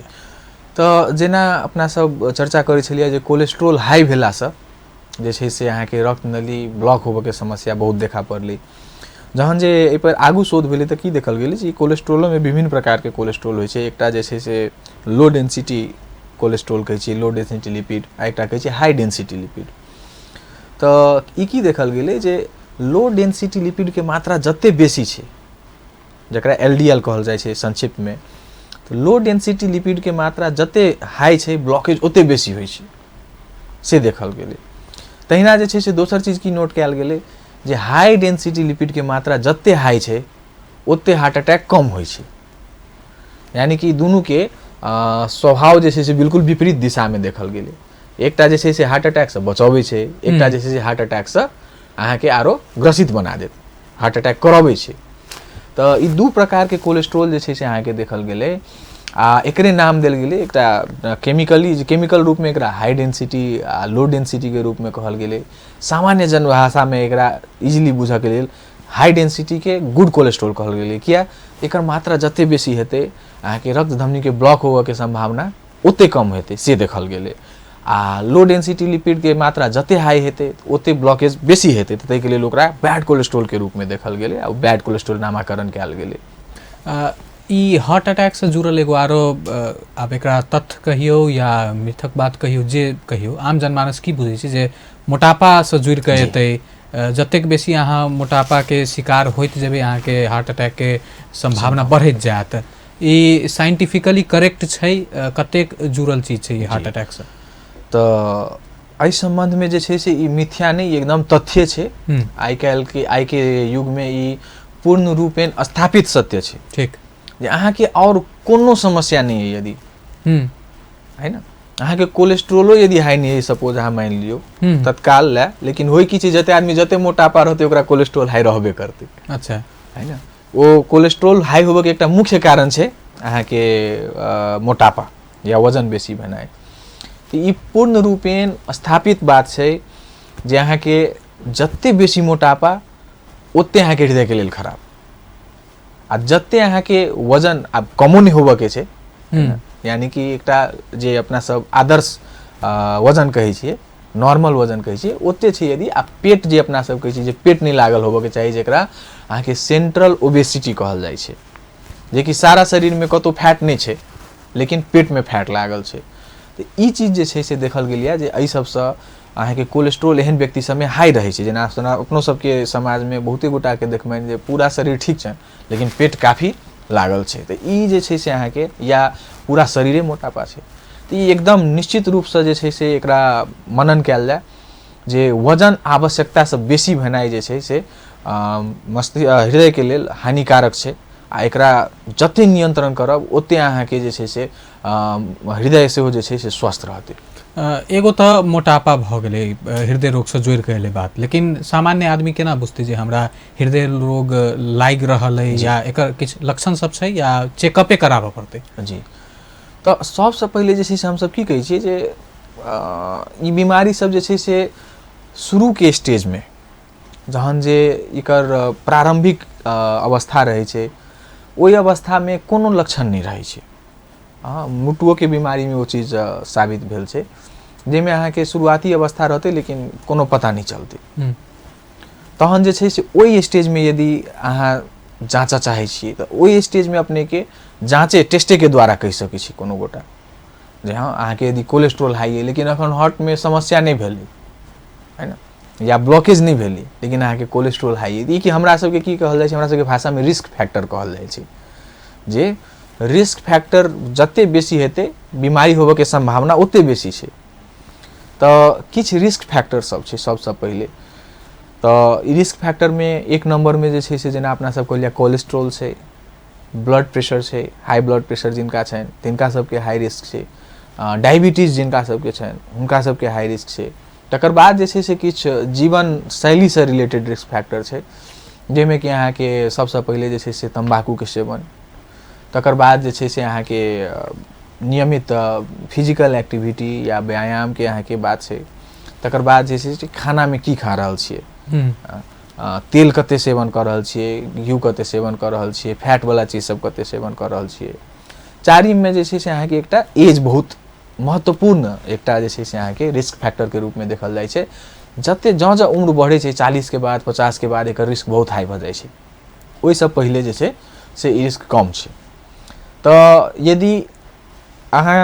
तऽ जेना अपना सब चर्चा करै छलियै जे कोलेस्ट्रॉल हाई भेलासँ जे छै से अहाँके रक्त नली ब्लॉक होबऽके समस्या बहुत देखा पड़लै। जहन जे एहिपर आगू शोध भेलै तऽ की देखल गेलै जे कोलेस्ट्रोलोमे विभिन्न प्रकारके कोलेस्ट्रोल होइ छै। एकटा जे छै से लो डेंसिटी कोलेस्ट्रोल कहै छियै, लो डेंसिटी लिपिड, आ एकटा कहै छै हाई डेंसिटी लिपिड। तऽ ई की देखल गेलै जे लो डेंसिटी लिपिडके मात्रा जते बेसी छै, जकरा एल कहल जाइ छै संक्षिप्तमे, तऽ लो डेंसिटी लिपिडके मात्रा जते हाई छै, ब्लॉकेज ओते बेसी होइ छै, से देखल गेलै। तहिना जे छै से दोसर चीज की नोट कयल गेलै जे हाई डेंसिटी लिपिडके मात्रा जते हाई छै ओते हार्ट अटैक कम होइ छै। यानी कि दुनूके स्वभाव जे छै से बिल्कुल विपरीत दिशामे देखल गेलै। एकटा जे छै से हार्ट अटैकसँ बचबै छै, एकटा जे छै से हार्ट अटैकसँ अहाँके आरो ग्रसित बना देत, हार्ट अटैक करबै छै। तऽ ई दू प्रकारके कोलेस्ट्रोल जे छै से अहाँके देखल गेलै आ एकरे नाम देल गेलै एकटा केमिकली, केमिकल रूपमे एकरा हाई डेंसिटी आ लो डेंसिटीके रूपमे कहल गेलै। सामान्य जनभाषामे एकरा इजीली बुझऽके लेल हाई डेंसिटीके गुड कोलेस्ट्रोल कहल गेलै। किया? एकर मात्रा जते बेसी हेतै अहाँके रक्त धमनीके ब्लॉक होबऽके सम्भावना ओते कम हेतै, से देखल गेलै। आ लो डेंसिटी लिपिडके मात्रा जते हाई हेतै ओते ब्लॉकेज बेसी हेतै, तऽ ताहिके लेल ओकरा बैड कोलेस्ट्रोलके रूपमे देखल गेलै आ बैड कोलेस्ट्रोल नामाकरण कयल गेलै। ई हार्ट अटैक से जुड़ल एगो आरो आब एकरा तथ्य कहियौ या मिथक बात कहियौ, जे कहियौ, आम जनमानस की बुझै छै जे मोटापा से जुड़ि कऽ एतै, जतेक बेसी अहाँ मोटापाके शिकार होइत जेबै अहाँके हार्ट अटैकके सम्भावना बढ़ैत जायत। ई साइंटिफिकली करेक्ट छै? कतेक जुड़ल चीज छै ई हार्ट अटैक से? तऽ एहि सम्बन्धमे जे छै से ई मिथ्या नहि, एकदम तथ्य छै। आइ काल्हिके आइके युगमे ई पूर्ण रूपेण स्थापित सत्य छै। ठीक, जे अहाँके आओर कोनो समस्या नहि अइ यदि, है ने, अहाँके कोलेस्ट्रोलो यदि हाई नहि अइ, सपोज अहाँ मानि लियौ तत्काल लए, लेकिन होइ की छै जते आदमी जते मोटापा रहतै ओकरा कोलेस्ट्रोल हाई रहबे करतै। अच्छा, है ने, ओ कोलेस्ट्रोल हाई होबऽके एकटा मुख्य कारण छै अहाँके मोटापा या वजन बेसी भेनाइ। तऽ ई पूर्ण रूपेण स्थापित बात छै जे अहाँके जते बेसी मोटापा ओते अहाँके हृदयके लेल खराब, आ जते अहाँके वजन आब कमो नहि होबऽके छै, यानी कि एकटा जे अपना सब आदर्श वजन कहै छियै, नॉर्मल वजन कहै छियै, ओते छै यदि। आ पेट जे अपना सब कहै छियै जे पेट नहि लागल होबऽके चाही, जकरा अहाँके सेंट्रल ओबेसिटी कहल जाइ छै, जेकि सारा शरीरमे कतहु फैट नहि छै लेकिन पेटमे फैट लागल छै। तऽ ई चीज जे छै से देखल गेल यऽ जे एहि सबसँ अहाँके कोलेस्ट्रोल एहन व्यक्ति सबमे हाई रहै छै। जेना अपनो सबके समाजमे बहुते गोटाके देखबनि जे पूरा शरीर ठीक छनि लेकिन पेट काफी लागल छै, तऽ ई जे छै से अहाँके या पूरा शरीरे मोटापा छै। तऽ ई एकदम निश्चित रूपसँ जे छै से एकरा मनन कयल जाय जे वजन आवश्यकतासँ बेसी भेनाइ जे छै से हृदयके लेल हानिकारक छै, आ एकरा जते नियंत्रण करब ओते अहाँके जे छै से हृदय सेहो जे छै से स्वस्थ रहतै। एगो तऽ मोटापा भऽ गेलै हृदय रोगसँ जोड़ि कऽ एलै बात, लेकिन सामान्य आदमी केना बुझतै जे हमरा हृदय रोग लागि रहल अइ या एकर किछु लक्षण सब छै या चेकअपे कराबऽ पड़तै? जी, तऽ सबसँ पहिले जे छै से हमसब की कहै छियै जे ई बीमारी सब जे छै से शुरूके स्टेजमे जहन जे एकर प्रारम्भिक अवस्था रहै छै ओहि अवस्थामे कोनो लक्षण नहि रहै छै। मुटुओके बीमारीमे ओ चीज साबित भेल छै जाहिमे अहाँके शुरुआती अवस्था रहतै लेकिन कोनो पता नहि चलतै। तहन जे छै से ओहि स्टेजमे यदि अहाँ जाँचऽ चाहै छियै तऽ ओहि स्टेजमे अपनेके जाँचे टेस्टेके द्वारा कहि सकै छी कोनो गोटा जे हँ अहाँके यदि कोलेस्ट्रोल हाई अइ लेकिन एखन हार्टमे समस्या नहि भेलै है ने, या ब्लॉकेज नहि भेलै लेकिन अहाँके कोलेस्ट्रोल हाई अइ। ई कि हमरा सबके की कहल जाइ छै, हमरा सबके भाषामे रिस्क फैक्टर कहल जाइ छै, जे रिस्क फैक्टर जते बेसी हेतै बीमारी होबऽके सम्भावना ओते बेसी छै। तऽ किछु रिस्क फैक्टर सब छै। सबसँ पहिले तऽ ई रिस्क फैक्टरमे एक नम्बरमे जे छै से जेना अपना सब कहलियै कोलेस्ट्रोल छै, ब्लड प्रेशर छै, हाई ब्लड प्रेशर जिनका छनि तिनका सबके हाई रिस्क छै, डायबिटीज जिनका सबके छनि हुनका सबके हाई रिस्क छै। तकर बाद जे छै से किछु जीवन शैलीसँ रिलेटेड रिस्क फैक्टर छै, जाहिमे कि अहाँके सबसँ पहिले जे छै से तम्बाकूके सेवन, तकर बाद जे छै से अहाँके नियमित फिजिकल एक्टिविटी या व्यायामके अहाँके बात छै, तकर बाद जे छै से खानामे की खा रहल छियै, तेल कते सेवन कऽ रहल छियै, घी कते सेवन कऽ रहल छियै, फैटवला चीज सब कते सेवन कऽ रहल छियै। चारिममे जे छै से अहाँके एकटा एज बहुत महत्वपूर्ण एकटा जे छै से अहाँके रिस्क फैक्टरके रूपमे देखल जाइ छै। जते जँ जँ उम्र बढ़ै छै 40 के बाद 50 के बाद एकर रिस्क बहुत हाई भऽ जाइ छै, ओहिसँ पहिले जे छै से ई रिस्क कम छै। तऽ यदि अहाँ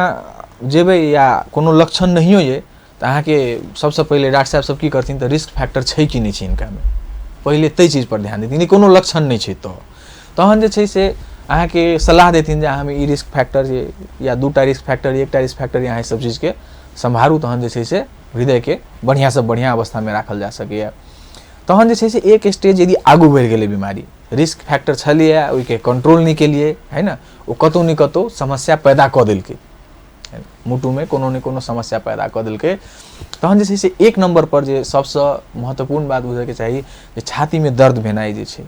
जेबै या कोनो लक्षण नहियो ये तऽ अहाँके सबसँ पहिले डॉक्टर साहब सब की करथिन तऽ रिस्क फैक्टर छै कि नहि छै हिनकामे, पहिले ताहि चीजपर ध्यान देथिन। यदि कोनो लक्षण नहि छै तऽ तहन जे छै से अहाँके सलाह देथिन जे अहाँमे ई रिस्क फैक्टर जे या 2टा रिस्क फैक्टर 1टा रिस्क फैक्टर, अहाँ सब चीजके सम्हारू, तहन जे छै से हृदयके बढ़िआँसँ बढ़िआँ अवस्थामे राखल जा सकैए। तहन जे छै से एक स्टेज यदि आगू बढ़ि गेलै बीमारी, रिस्क फैक्टर छलैए ओहिके कंट्रोल नहि केलियै है ने, ओ कतहु ने कतहु समस्या पैदा कऽ देलकै, मुटुमे कोनो ने कोनो समस्या पैदा कऽ देलकै, तहन जे छै से 1 नम्बर पर जे सबसँ महत्वपूर्ण बात बुझैके चाही जे छातीमे दर्द भेनाइ जे छै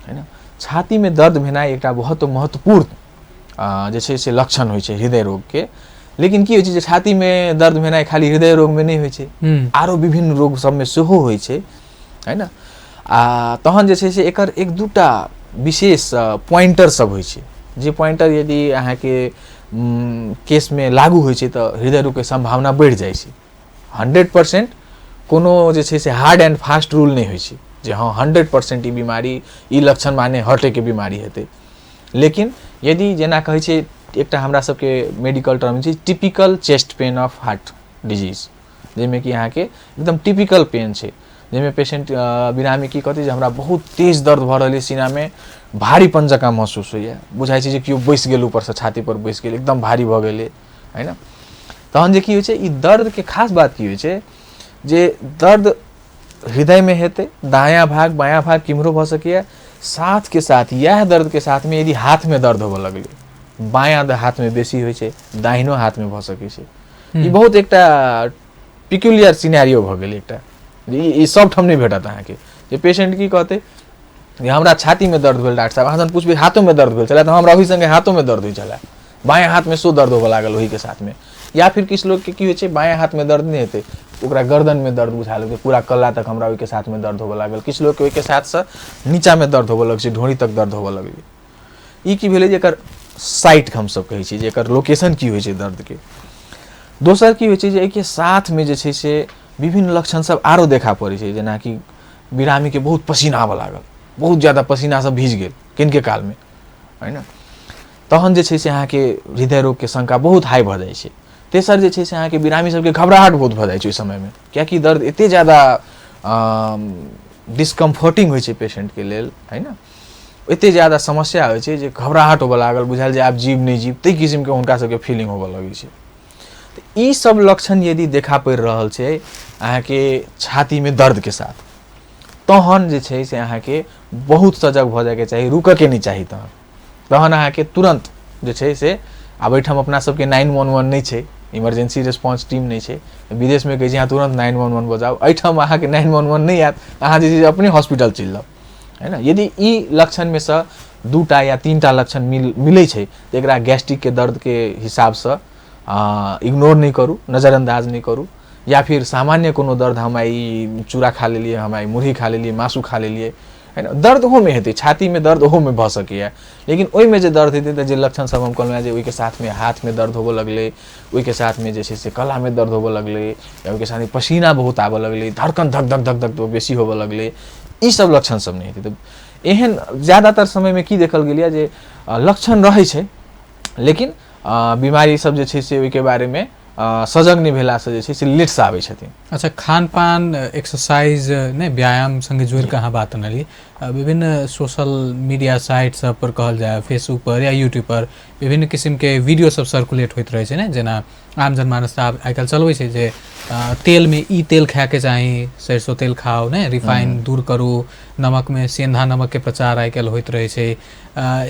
है ने, छातीमे दर्द भेनाइ एकटा बहुत महत्वपूर्ण जे छै से लक्षण होइ छै हृदय रोगके। लेकिन की होइ छै जे छातीमे दर्द भेनाइ खाली हृदय रोगमे नहि होइ छै, आरो विभिन्न रोग सबमे सेहो होइ छै है ने। आ तहन जे छै से एकर 1-2टा विशेष पॉइंटर सब होइ छै, जे पॉइंटर यदि अहाँके केसमे लागू होइ छै तऽ हृदय रोगके सम्भावना बढ़ि जाइ छै। 100% कोनो जे छै से हार्ड एंड फास्ट रूल नहि होइ छै जे हँ 100% ई बीमारी ई लक्षण माने हार्टेके बीमारी हेतै। लेकिन यदि जेना कहै छै एकटा हमरा सबके मेडिकल टर्म छै typical chest pain of heart disease, जाहिमे कि अहाँके एकदम टिपिकल पेन छै, जाहिमे पेशेंट बिरामी की कहतै जे हमरा बहुत तेज दर्द भऽ रहल अइ, सीनामे भारीपन जकाँ महसूस होइए, बुझाइ छै जे केओ बैसि गेल ऊपरसँ, छातीपर बैसि गेल, एकदम भारी भऽ गेलै है ने। तहन जे की होइ छै ई दर्दके खास बात की होइ छै जे दर्द हृदयमे हेतै, दायाँ भाग बायाँ भाग किम्हरो भऽ सकैए, साथके साथ इएह दर्दके साथमे यदि हाथमे दर्द होबऽ लगलै, बायाँ हाथमे बेसी होइ छै, दाहिनो हाथमे भऽ सकै छै। ई बहुत एकटा पिक्युलियर सिनेरियो भऽ गेलै एकटा, ई सब ठाम नहि भेटत अहाँके। जे पेशेंट की कहतै जे हमरा छातीमे दर्द भेल डॉक्टर साहब, अहाँ जहन पुछबै हाथोमे दर्द भेल छलै तऽ हमरा ओहि सङ्गे हाथोमे दर्द होइ छलै, बायाँ हाथमे सेहो दर्द होबऽ लागल ओहिके साथमे। या फिर किछु लोकके की होइ छै बायाँ हाथमे दर्द नहि हेतै, ओकरा गर्दनमे दर्द बुझा लगतै, पूरा कल्ला तक हमरा ओहिके साथमे दर्द होबऽ लागल। किछु लोकके ओहिके साथसँ नीचाँमे दर्द होबऽ लगै छै, ढोरी तक दर्द होबऽ लगलै। ई की भेलै जे एकर साइट हमसब कहै छियै जे एकर लोकेशन की होइ छै दर्दके। दोसर की होइ छै जे एहिके साथमे जे छै से विभिन्न लक्षण सब आरो देखा पड़ै छै, जेनाकि बिरामीके बहुत पसीना आबऽ लागल, बहुत ज्यादा पसीना सब भीज गेल किनके कालमे है ने, तहन जे छै से अहाँके हृदय रोगके शंका बहुत हाई भऽ जाइ छै। तेसर जे छै से अहाँके बिरामी सबके घबराहट बहुत भऽ जाइ छै ओहि समयमे, कियाकि दर्द एते ज्यादा डिस्कम्फर्टिंग होइ छै पेशेंटके लेल है ने, एते ज्यादा समस्या होइ छै जे घबराहट होबऽ लागल, बुझायल जे आब जीव नहि जीव, ताहि किसिमके हुनका सबके फीलिंग होबऽ लगै छै। तऽ ई सब लक्षण यदि देखा पड़ि रहल छै अहाँके छातीमे दर्दके साथ, तहन जे छै से अहाँके बहुत सजग भऽ जाइके चाही, रुकऽके नहि चाही। तहन अहाँके तुरन्त जे छै से, आब एहिठाम अपना सबके 911 नहि छै, इमरजेंसी रिस्पॉन्स टीम नहि छै, विदेशमे कहै छै अहाँ तुरन्त 911 बजाउ, एहिठाम अहाँके 911 नहि आयत, अहाँ जे छै से अपने हॉस्पिटल चलि जाउ है ने। यदि ई लक्षणमे सँ 2टा या 3टा लक्षण मिलै छै तऽ एकरा गैस्ट्रिकके दर्दके हिसाबसँ इग्नोर नहि करू, नजरअंदाज नहि करू, या फिर सामान्य कोनो दर्द, हम आइ चूड़ा खा लेलियै, हम आइ मुरही खा लेलियै, मासु खा लेलियै है ने, दर्द ओहोमे हेतै, छातीमे दर्द ओहोमे भऽ सकैए, लेकिन ओहिमे जे दर्द हेतै तऽ जे लक्षण सब हम कहलहुँ जे ओहिके साथमे हाथमे दर्द होबऽ लगलै, ओहिके साथमे जे छै से कलामे दर्द होबऽ लगलै, या ओहिके साथमे पसीना बहुत आबऽ लगलै, धड़कन धक धक धक धक बेसी होबऽ लगलै, ई सब लक्षण सब नहि हेतै। तऽ एहन ज्यादातर समयमे की देखल गेल यऽ जे लक्षण रहै छै लेकिन बीमारी सब जे छै से ओहिके बारेमे सजग नहि भेलासँ जे छै से लेटसँ आबै छथिन। अच्छा, खान पान, एक्सरसाइज नहि, व्यायाम सङ्गे जोड़िकऽ अहाँ बात अनलियै, विभिन्न सोशल मीडिया साइट सब पर कहल जाय, फेसबुक पर या यूट्यूब पर विभिन्न किसिमके वीडियो सब सर्कुलेट होइत रहै छै ने, जेना आम जनमानस तऽ आब आइ काल्हि चलबै छै जे तेलमे ई तेल खायके चाही, सरिसो तेल खाउ ने, रिफाइन दूर करू, नमकमे सेंधा नमकके प्रचार आइ काल्हि होइत रहै छै।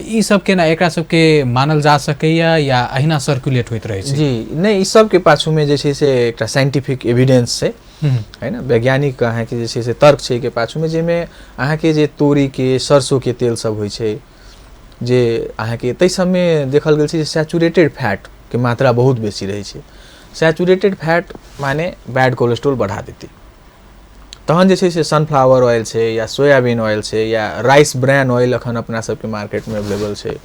ई सब केना एकरा सबके मानल जा सकैया या अहिना सर्कुलेट होइत रहै छै? जी नहि, ई सबके पाछूमे जे छै से एकटा साइंटिफिक एविडेंस छै, है ना, वैज्ञानिक अहाँके जे छै से तर्क छै एहिके पाछूमे, जाहिमे अहाँके जे तोरीके सरसोके तेल सब होइ छै, जे अहाँके ताहि सबमे देखल गेल छै जे सैचुरेटेड फैटके मात्रा बहुत बेसी रहै छै। सैचुरेटेड फैट माने बैड कोलेस्ट्रॉल बढ़ा देतै। तहन जे छै से सनफ्लावर ऑयल छै या सोयाबीन ऑयल छै या राइस ब्रैन ऑयल अखन अपना सबके मार्केटमे अवेलेबल छै,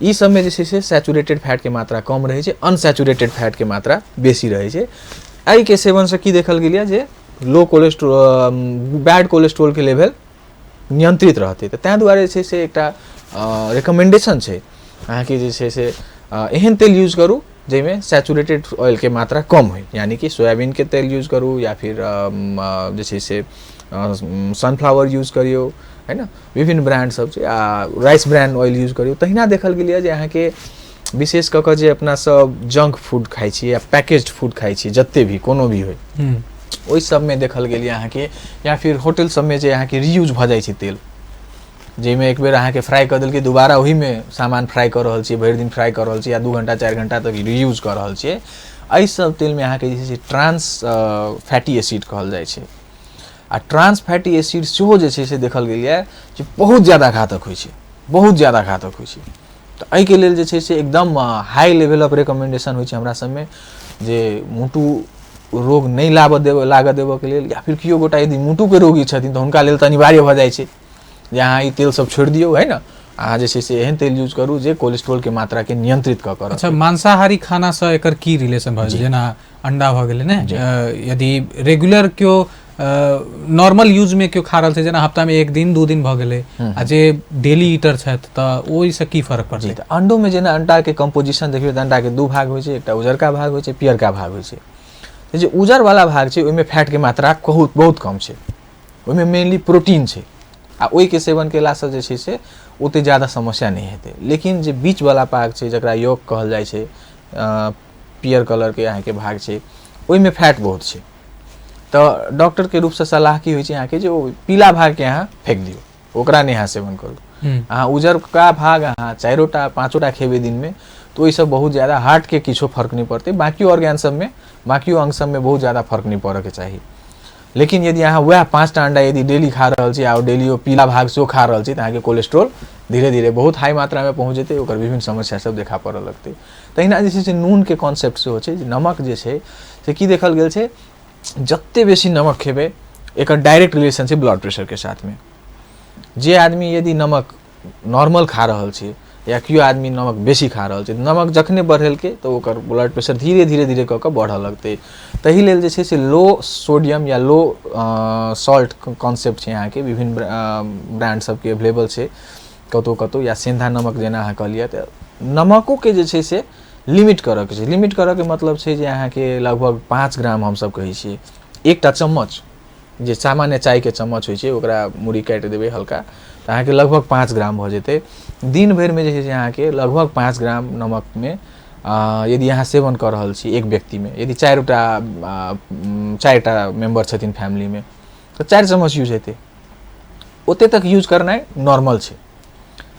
ई सबमे जे छै से सैचुरेटेड फैटके मात्रा कम रहै छै, अनसैचुरेटेड फैटके मात्रा बेसी रहै छै। एहिके सेवनसँ की देखल गेल यऽ जे लो कोलेस्ट्रोल, बैड कोलेस्ट्रोलके लेवल नियंत्रित रहतै। तऽ ताहि दुआरे जे छै से एकटा रिकमेंडेशन छै अहाँके जे छै से एहन तेल यूज करू जाहिमे सैचुरेटेड ऑयलके मात्रा कम होइ, यानी कि सोयाबीनके तेल यूज करू या फिर जे छै से सनफ्लावर यूज करियौ, है ना, विभिन्न ब्रांड सब छै, आ राइस ब्रांड ऑयल यूज करियौ। तहिना देखल गेल यऽ जे अहाँके विशेष कऽ कऽ जे अपना सब जंक फूड खाइ छियै या पैकेज्ड फूड खाइ छियै, जते भी कोनो भी होइ, ओहि सबमे देखल गेल यऽ अहाँके, या फिर होटल सबमे जे अहाँके रीयूज भऽ जाइ छै तेल, जाहिमे एक बेर अहाँके फ्राइ कऽ देलकै, दोबारा ओहीमे सामान फ्राइ कऽ रहल छियै, भरि दिन फ्राइ कऽ रहल छियै या 2 घंटा 4 घंटा तक रीयूज कऽ रहल छियै। एहि सब तेलमे अहाँके जे छै से ट्रांस फैटी एसिड कहल जाइ छै, आ ट्रांस फैटी एसिड सेहो जे छै से देखल गेल यऽ जे बहुत ज्यादा घातक होइ छै, बहुत ज्यादा घातक होइ छै। तऽ एहिके लेल जे छै से एकदम हाई लेवल ऑफ रिकमेंडेशन होइ छै हमरा सबमे जे मोटू रोग नहि लाबऽ देबऽ लागऽ देबऽके लेल, या फिर केओ गोटा यदि मोटूके रोगी छथिन तऽ हुनका लेल तऽ अनिवार्य भऽ जाइ छै जे अहाँ ई तेल सब छोड़ि दियौ, है ना, अहाँ जे छै से एहन तेल यूज करू जे कोलेस्ट्रॉलके मात्राके नियंत्रित कऽ कऽ। अच्छा, मांसाहारी खानासँ एकर की रिलेशन भऽ गेलै? जेना अंडा भऽ गेलै ने, यदि रेगुलर केओ नॉर्मल यूजमे केओ खा रहल छै, जेना हफ्तामे 1 दिन 2 दिन भऽ गेलै, आ जे डेली ईटर छथि तऽ ओहिसँ की फर्क पड़तै? तऽ अंडोमे जेना अंडाके कम्पोजिशन देखियौ तऽ अंडाके 2 भाग होइ छै, एकटा उजरका भाग होइ छै, पियरका भाग होइ छै। तऽ जे उजरवला भाग छै ओहिमे फैटके मात्रा बहुत बहुत कम छै, ओहिमे मेनली प्रोटीन छै, आ ओहिके सेवन केलासँ जे छै से ओते ज्यादा समस्या नहि हेतै। लेकिन जे बीचवला भाग छै जकरा योग कहल जाइ छै, पियर कलरके अहाँके भाग छै, ओहिमे फैट बहुत छै। तऽ डॉक्टरके रूपसँ सलाह की होइ छै अहाँके जे ओ पीला भागके अहाँ फेक दियौ, ओकरा नहि अहाँ सेवन करू। अहाँ उजरका भाग अहाँ 4टा 5टा खेबै दिनमे तऽ ओहिसँ बहुत ज्यादा हार्टके किछो फर्क नहि पड़तै, बाँकियो ऑर्गेन सबमे, बाँकियो अंग सबमे बहुत ज्यादा फर्क नहि पड़ऽके चाही। लेकिन यदि अहाँ वएह 5टा अंडा यदि डेली खा रहल छी आ डेली ओ पीला भाग सेहो खा रहल छी तऽ अहाँके कोलेस्ट्रॉल धीरे धीरे बहुत हाई मात्रामे पहुँच जेतै, ओकर विभिन्न समस्या सब देखा पड़ऽ लगतै। तहिना जे छै से नूनके कॉन्सेप्ट सेहो छै जे नमक जे छै से की देखल गेल छै, जते बेसी नमक खेबै एकर डायरेक्ट रिलेशन छै ब्लड प्रेशरके साथमे। जे आदमी यदि नमक नॉर्मल खा रहल छै या केओ आदमी नमक बेसी खा रहल छै, नमक जखने बढ़ेलकै तऽ ओकर ब्लड प्रेशर धीरे धीरे धीरे कऽ कऽ बढ़ऽ लगतै। ताहि लेल जे छै से लो सोडियम या लो सॉल्ट कॉन्सेप्ट छै अहाँके, विभिन्न ब्रांड सबके अवेलेबल छै कतहु कतहु, या सेंधा नमक जेना अहाँ कहलियै। तऽ नमकोके जे छै से लिमिट करऽके छै। लिमिट करऽके मतलब छै जे अहाँके लगभग 5 ग्राम हमसब कहै छियै एकटा चम्मच, जे सामान्य चायके चम्मच होइ छै ओकरा मुड़ी काटि देबै हल्का तऽ अहाँके लगभग 5 ग्राम भऽ जेतै। दिन भरिमे जे छै से अहाँके लगभग 5 ग्राम नमकमे यदि अहाँ सेवन कऽ रहल छी एक व्यक्तिमे, यदि 4टा मेम्बर छथिन फैमिलीमे तऽ 4 चम्मच यूज हेतै, ओते तक यूज करनाइ नॉर्मल छै।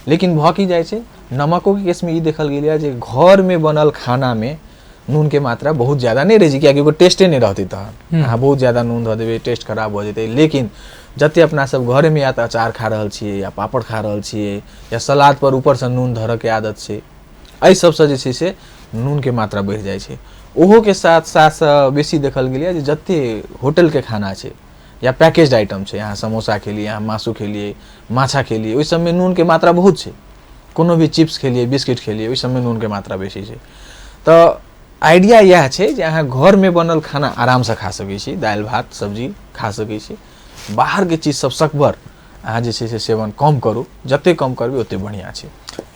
लेकिन भऽ की जाइ छै नमकोके केसमे ई देखल गेल यऽ जे घरमे बनल खानामे नूनके मात्रा बहुत ज्यादा नहि रहै छै, कियाकि ओकर टेस्टे नहि रहतै, तहन अहाँ बहुत ज्यादा नून धऽ देबै टेस्ट खराब भऽ जेतै। लेकिन जते अपना सब घरेमे या तऽ अचार खा रहल छियै या पापड़ खा रहल छियै या सलाद पर ऊपरसँ नून धरऽके आदत छै, एहि सबसँ जे छै से नूनके मात्रा बढ़ि जाइ छै। ओहोके साथ साथ बेसी देखल गेल यऽ जे जते होटलके खाना छै या पैकेज्ड आइटम छै, अहाँ समोसा खेलियै, अहाँ मासु खेलियै, माछा खेलियै, ओहि सबमे नूनके मात्रा बहुत छै। कोनो भी चिप्स खेलियै, बिस्किट खेलियै, ओहि सबमे नूनके मात्रा बेसी छै। तऽ आइडिया इएह छै जे अहाँ घरमे बनल खाना आरामसँ खा सकै छी, दालि भात सब्जी खा सकै छी। बाहरके चीज सब सकबर अहाँ जे छै से सेवन कम करू, जते कम करबै ओते बढ़िआँ छै।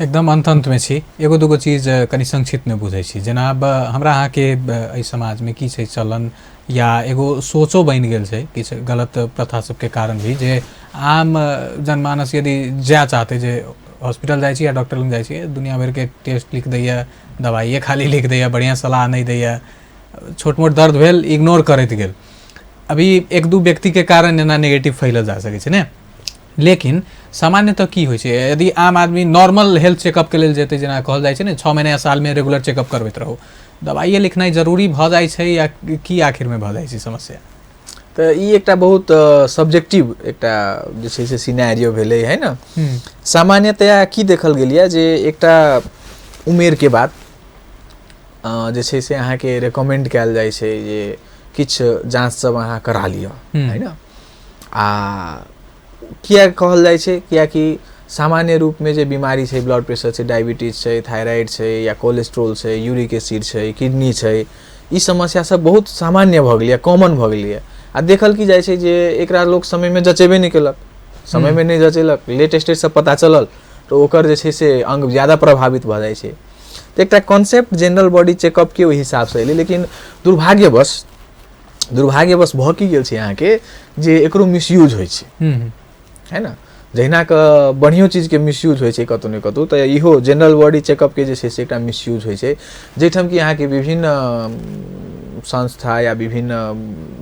एकदम अंत अंतमे छी, एगो दूगो चीज कनि संक्षिप्तमे बुझै छी। जेना आब हमरा अहाँके एहि समाजमे की छै चलन या एगो सोचो बनि गेल छै किछु गलत प्रथा सबके कारण भी, जे आम जनमानस यदि जाय चाहतै जे हॉस्पिटल जाइ छी या डॉक्टर लग जाइ छी, दुनिया भरिके टेस्ट लिख दैया, दवाइए खाली लिख दैया, बढ़िआँ सलाह नहि दैया, छोट मोट दर्द भेल इग्नोर करैत गेल। अभी एक दू व्यक्तिके कारण एना नेगेटिव फैलल जा सकै छै ने। लेकिन सामान्यतः की होइ छै, यदि आम आदमी नॉर्मल हेल्थ चेकअपके लेल जेतै, जेना कहल जाइ छै ने 6 महीना या सालमे रेगुलर चेकअप करबैत रहू, दवाइए लिखनाइ जरूरी भऽ जाइ छै या की आखिरमे भऽ जाइ छै समस्या? तऽ ई एकटा बहुत सब्जेक्टिव एकटा जे छै से सिनेरियो भेलै है ने। सामान्यतया की देखल गेल यऽ जे एकटा उमेरके बाद जे छै से अहाँके रिकमेंड कयल जाइ छै जे किछु जाँच सब अहाँ करा लिअ है ने। आ किया कहल जाइ छै, कियाकि सामान्य रूपमे जे बीमारी छै, ब्लड प्रेशर छै, डायबिटीज छै, थायराइड छै या कोलेस्ट्रोल छै, यूरिक एसिड छै, किडनी छै, ई समस्या सब बहुत सामान्य भऽ गेलैए, कॉमन भऽ गेलैए। आ देखल की जाइ छै जे एकरा लोक समयमे जँचेबे नहि केलक, समयमे नहि जँचेलक, लेट स्टेजसँ पता चलल तऽ ओकर जे छै से अङ्ग ज्यादा प्रभावित भऽ जाइ छै। तऽ एकटा कॉन्सेप्ट जनरल बॉडी चेकअपके ओहि हिसाबसँ एलै, लेकिन दुर्भाग्यवश भऽ की गेल छै अहाँके जे एकरो मिसयूज होइ छै है ने। जहिना के बढ़ियो चीजके मिसयूज होइ छै कतहु ने कतहु, तऽ इहो जनरल बॉडी चेकअपके जे छै से एकटा मिसयूज होइ छै, जाहिठाम कि अहाँके विभिन्न संस्था या विभिन्न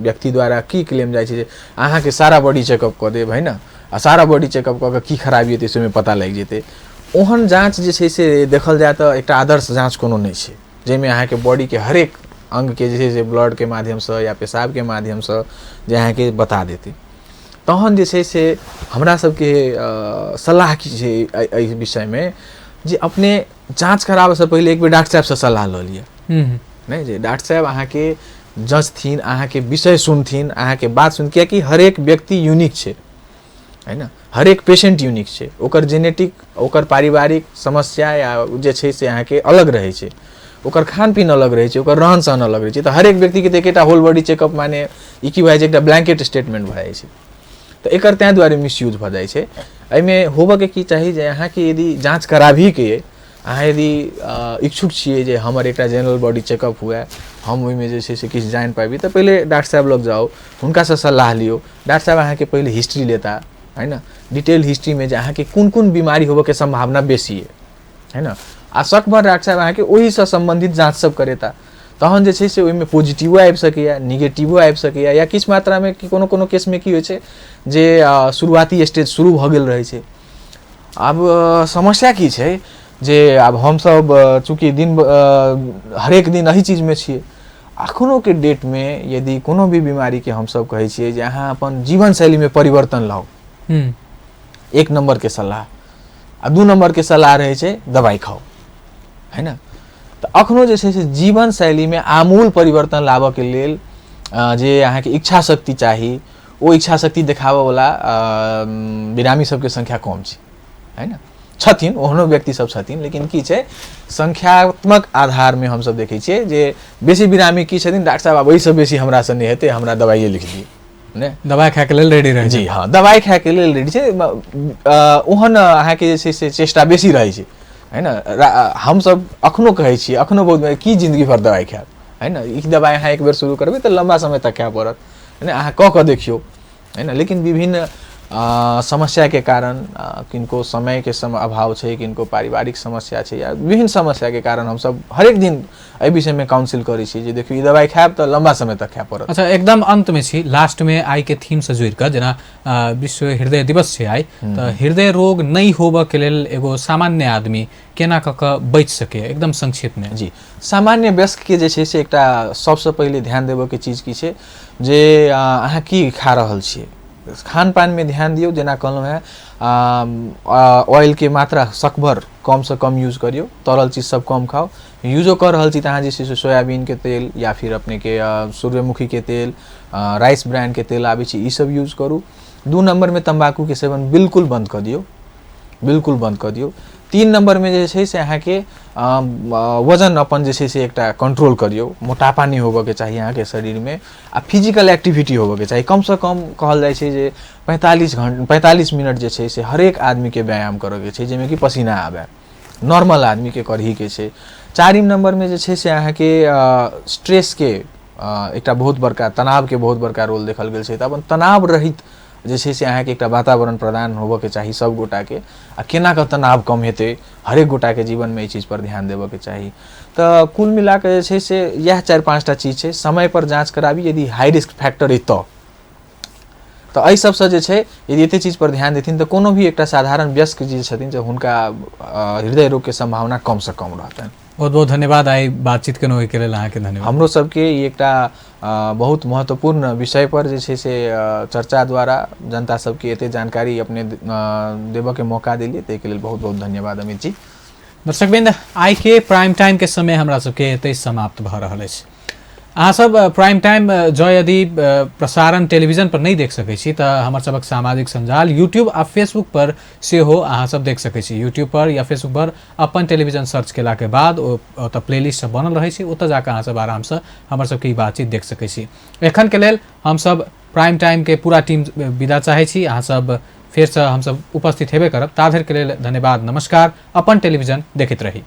व्यक्ति द्वारा की क्लेम जाइ छै जे अहाँके सारा बॉडी चेकअप कऽ देब है ने, आ सारा बॉडी चेकअप कऽ कऽ की खराबी हेतै से ओहिमे पता लागि जेतै। ओहन जाँच जे छै से देखल जाय तऽ एकटा आदर्श जाँच कोनो नहि छै जाहिमे अहाँके बॉडीके हरेक अङ्गके जे छै से ब्लडके माध्यमसँ या पेशाबके माध्यमसँ जे अहाँके बता देतै। तहन जे छै से हमरा सबके सलाह की छै एहि विषयमे जे अपने जाँच कराबऽसँ पहिले एक बेर डॉक्टर साहेबसँ सलाह लऽ लिअ, नहि जे डॉक्टर साहेब अहाँके जँचथिन, अहाँके विषय सुनथिन, अहाँके बात सुन, कियाकि हरेक व्यक्ति यूनिक छै है ने, हरेक पेशेंट यूनिक छै, ओकर जेनेटिक, ओकर पारिवारिक समस्या या जे छै से अहाँके अलग रहै छै, ओकर खान पीन अलग रहै छै, ओकर रहन सहन अलग रहै छै। तऽ हरेक व्यक्तिके तऽ एकेटा होल बॉडी चेकअप माने ई की भऽ जाइ छै, एकटा ब्लैंकेट स्टेटमेंट भऽ जाइ छै। तऽ एकर ताहि दुआरे मिसयूज भऽ जाइ छै। एहिमे होबऽके की चाही जे अहाँके यदि जाँच कराबहीके अइ, अहाँ यदि इच्छुक छियै जे हमर एकटा जनरल बॉडी चेकअप हुए, हम ओहिमे जे छै से किछु जानि पाबी, तऽ पहिले डॉक्टर साहेब लग जाउ, हुनकासँ सलाह लियौ। डॉक्टर साहेब अहाँके पहिले हिस्ट्री लेता है ने, डिटेल हिस्ट्रीमे जे अहाँके कोन कोन बीमारी होबऽके सम्भावना बेसी अइ है ने, आ सकभर डॉक्टर साहेब अहाँके ओहिसँ सम्बन्धित जाँच सब करेता, तहन जे छै से ओहिमे पॉजिटिवो आबि सकैए, निगेटिवो आबि सकैए, या किछु मात्रामे कोनो कोनो केसमे की होइ छै जे शुरुआती स्टेज शुरू भऽ गेल रहै छै। आब समस्या की छै जे आब हमसब चूँकि दिन हरेक दिन एहि चीजमे छियै, अखनोके डेटमे यदि कोनो भी बीमारीके हमसब कहै छियै जे अहाँ अपन जीवनशैलीमे परिवर्तन लाउ, एक नम्बरके सलाह, आ 2 नम्बरके सलाह रहै छै दबाइ खाउ है ने। तऽ अखनो जे छै से जीवनशैलीमे आमूल परिवर्तन लाबऽके लेल जे अहाँके इच्छा शक्ति चाही, ओ इच्छा शक्ति देखाबऽवला बिरामी सबके संख्या कम छै है ने। छथिन ओहनो व्यक्ति सब छथिन, लेकिन की छै संख्यात्मक आधारमे हमसब देखै छियै जे बेसी बिरामी की छथिन, डॉक्टर साहब आब एहिसँ बेसी हमरासँ नहि हेतै, हमरा दबाइए लिख दियौ, ने दबाइ खायके लेल रेडी रहै। जी हाँ, दबाइ खायके लेल रेडी छै। ओहन अहाँके जे छै से चेष्टा बेसी रहै छै है ने। हमसब अखनो कहै छियै, अखनो बहुत की जिन्दगी भर दबाइ खायब है ने, ई दबाइ अहाँ एक बेर शुरू करबै तऽ लम्बा समय तक खाय पड़त है ने, अहाँ कऽ कऽ देखियौ है ने। लेकिन विभिन्न समस्याके कारण, किनको समयके अभाव छै, किनको पारिवारिक समस्या छै, या विभिन्न समस्याके कारण हमसब हरेक दिन एहि विषयमे काउंसिल करै छी जे देखियौ ई दबाइ खायब तऽ लम्बा समय तक खाय पड़त। अच्छा, एकदम अन्तमे छी, लास्टमे आइके थीमसँ जुड़ि कऽ, जेना विश्व हृदय दिवस छै आइ, तऽ हृदय रोग नहि होबऽके लेल एगो सामान्य आदमी केना कऽ कऽ बचि सकैए, एकदम संक्षेपमे। जी, सामान्य वयस्कके जे छै से एकटा सबसँ पहिले ध्यान देबऽके चीज की छै जे अहाँ की खा रहल छियै, खान पानमे ध्यान दियौ। जेना कहलहुँ हेँ ऑयलके मात्रा सकभर कमसँ कम यूज करियौ, तरल चीज सब कम खाउ। यूजो कऽ रहल छी तऽ अहाँ जे छै से सोयाबीनके तेल या फिर अपनेके सूर्यमुखीके तेल, राइस ब्रांडके तेल आबै छै, ई सब यूज करू। 2 नम्बरमे तम्बाकूके सेवन बिल्कुल बन्द कऽ दियौ, बिल्कुल बन्द कऽ दियौ। 3 नम्बरमे जे छै से अहाँके वजन अपन जे छै से एकटा कंट्रोल करियौ, मोटापा नहि होबऽके चाही अहाँके शरीरमे, आ फिजिकल एक्टिविटी होबऽके चाही। कमसँ कम कहल जाइ छै जे 45 मिनट जे छै से हरेक आदमीके व्यायाम करऽके छै, जाहिमे कि पसीना आबै, नॉर्मल आदमीके करहीके छै। 4 नम्बरमे जे छै से अहाँके स्ट्रेसके एकटा बहुत बड़का, तनावके बहुत बड़का रोल देखल गेल छै, तऽ अपन तनाव रहित जे छै से अहाँके एकटा वातावरण प्रदान होबऽके चाही सब गोटाके। आ केना कऽ तनाव कम हेतै, हरेक गोटाके जीवनमे एहि चीजपर ध्यान देबऽके चाही। तऽ कुल मिलाकऽ जे छै से इएह 4-5टा चीज छै। समयपर जाँच कराबी यदि हाई रिस्क फैक्टर अइ तऽ एहि सबसँ जे छै यदि एते चीजपर ध्यान देथिन तऽ कोनो भी एकटा साधारण वयस्क जे छथिन से हुनका हृदय रोगके सम्भावना कमसँ कम रहतनि। बहुत बहुत धन्यवाद आइ बातचीत केलहुँ, ओहिके लेल अहाँके धन्यवाद। हमरो सबके ई एकटा बहुत महत्वपूर्ण विषय पर जे छै से चर्चा द्वारा जनता सबके एते जानकारी अपने देबऽके मौका देलियै, ताहिके लेल बहुत बहुत धन्यवाद अमित जी। दर्शकवृंद, आइ के प्राइम टाइम के समय हमरा सबके एतै समाप्त भऽ रहल अछि। अहाँ सब प्राइम टाइम जँ यदि प्रसारण टेलीविजन पर नहि देख सकै छी तऽ हमर सबक सामाजिक सञ्जाल यूट्यूब आ फेसबुक पर सेहो अहाँ सब देख सकै छी। यूट्यूब पर या फेसबुक पर अपन टेलीविजन सर्च केलाके बाद ओतऽ प्लेलिस्ट सब बनल रहै छै, ओतऽ जाकऽ अहाँ सब आरामसँ हमर सबके ई बातचीत देख सकै छी। एखनके लेल हमसब प्राइम टाइम के पूरा टीम विदा चाहै छी। अहाँ सब फेरसँ हमसब उपस्थित हेबे करब, ता धरिके लेल धन्यवाद, नमस्कार। अपन टेलीविजन देखैत रही।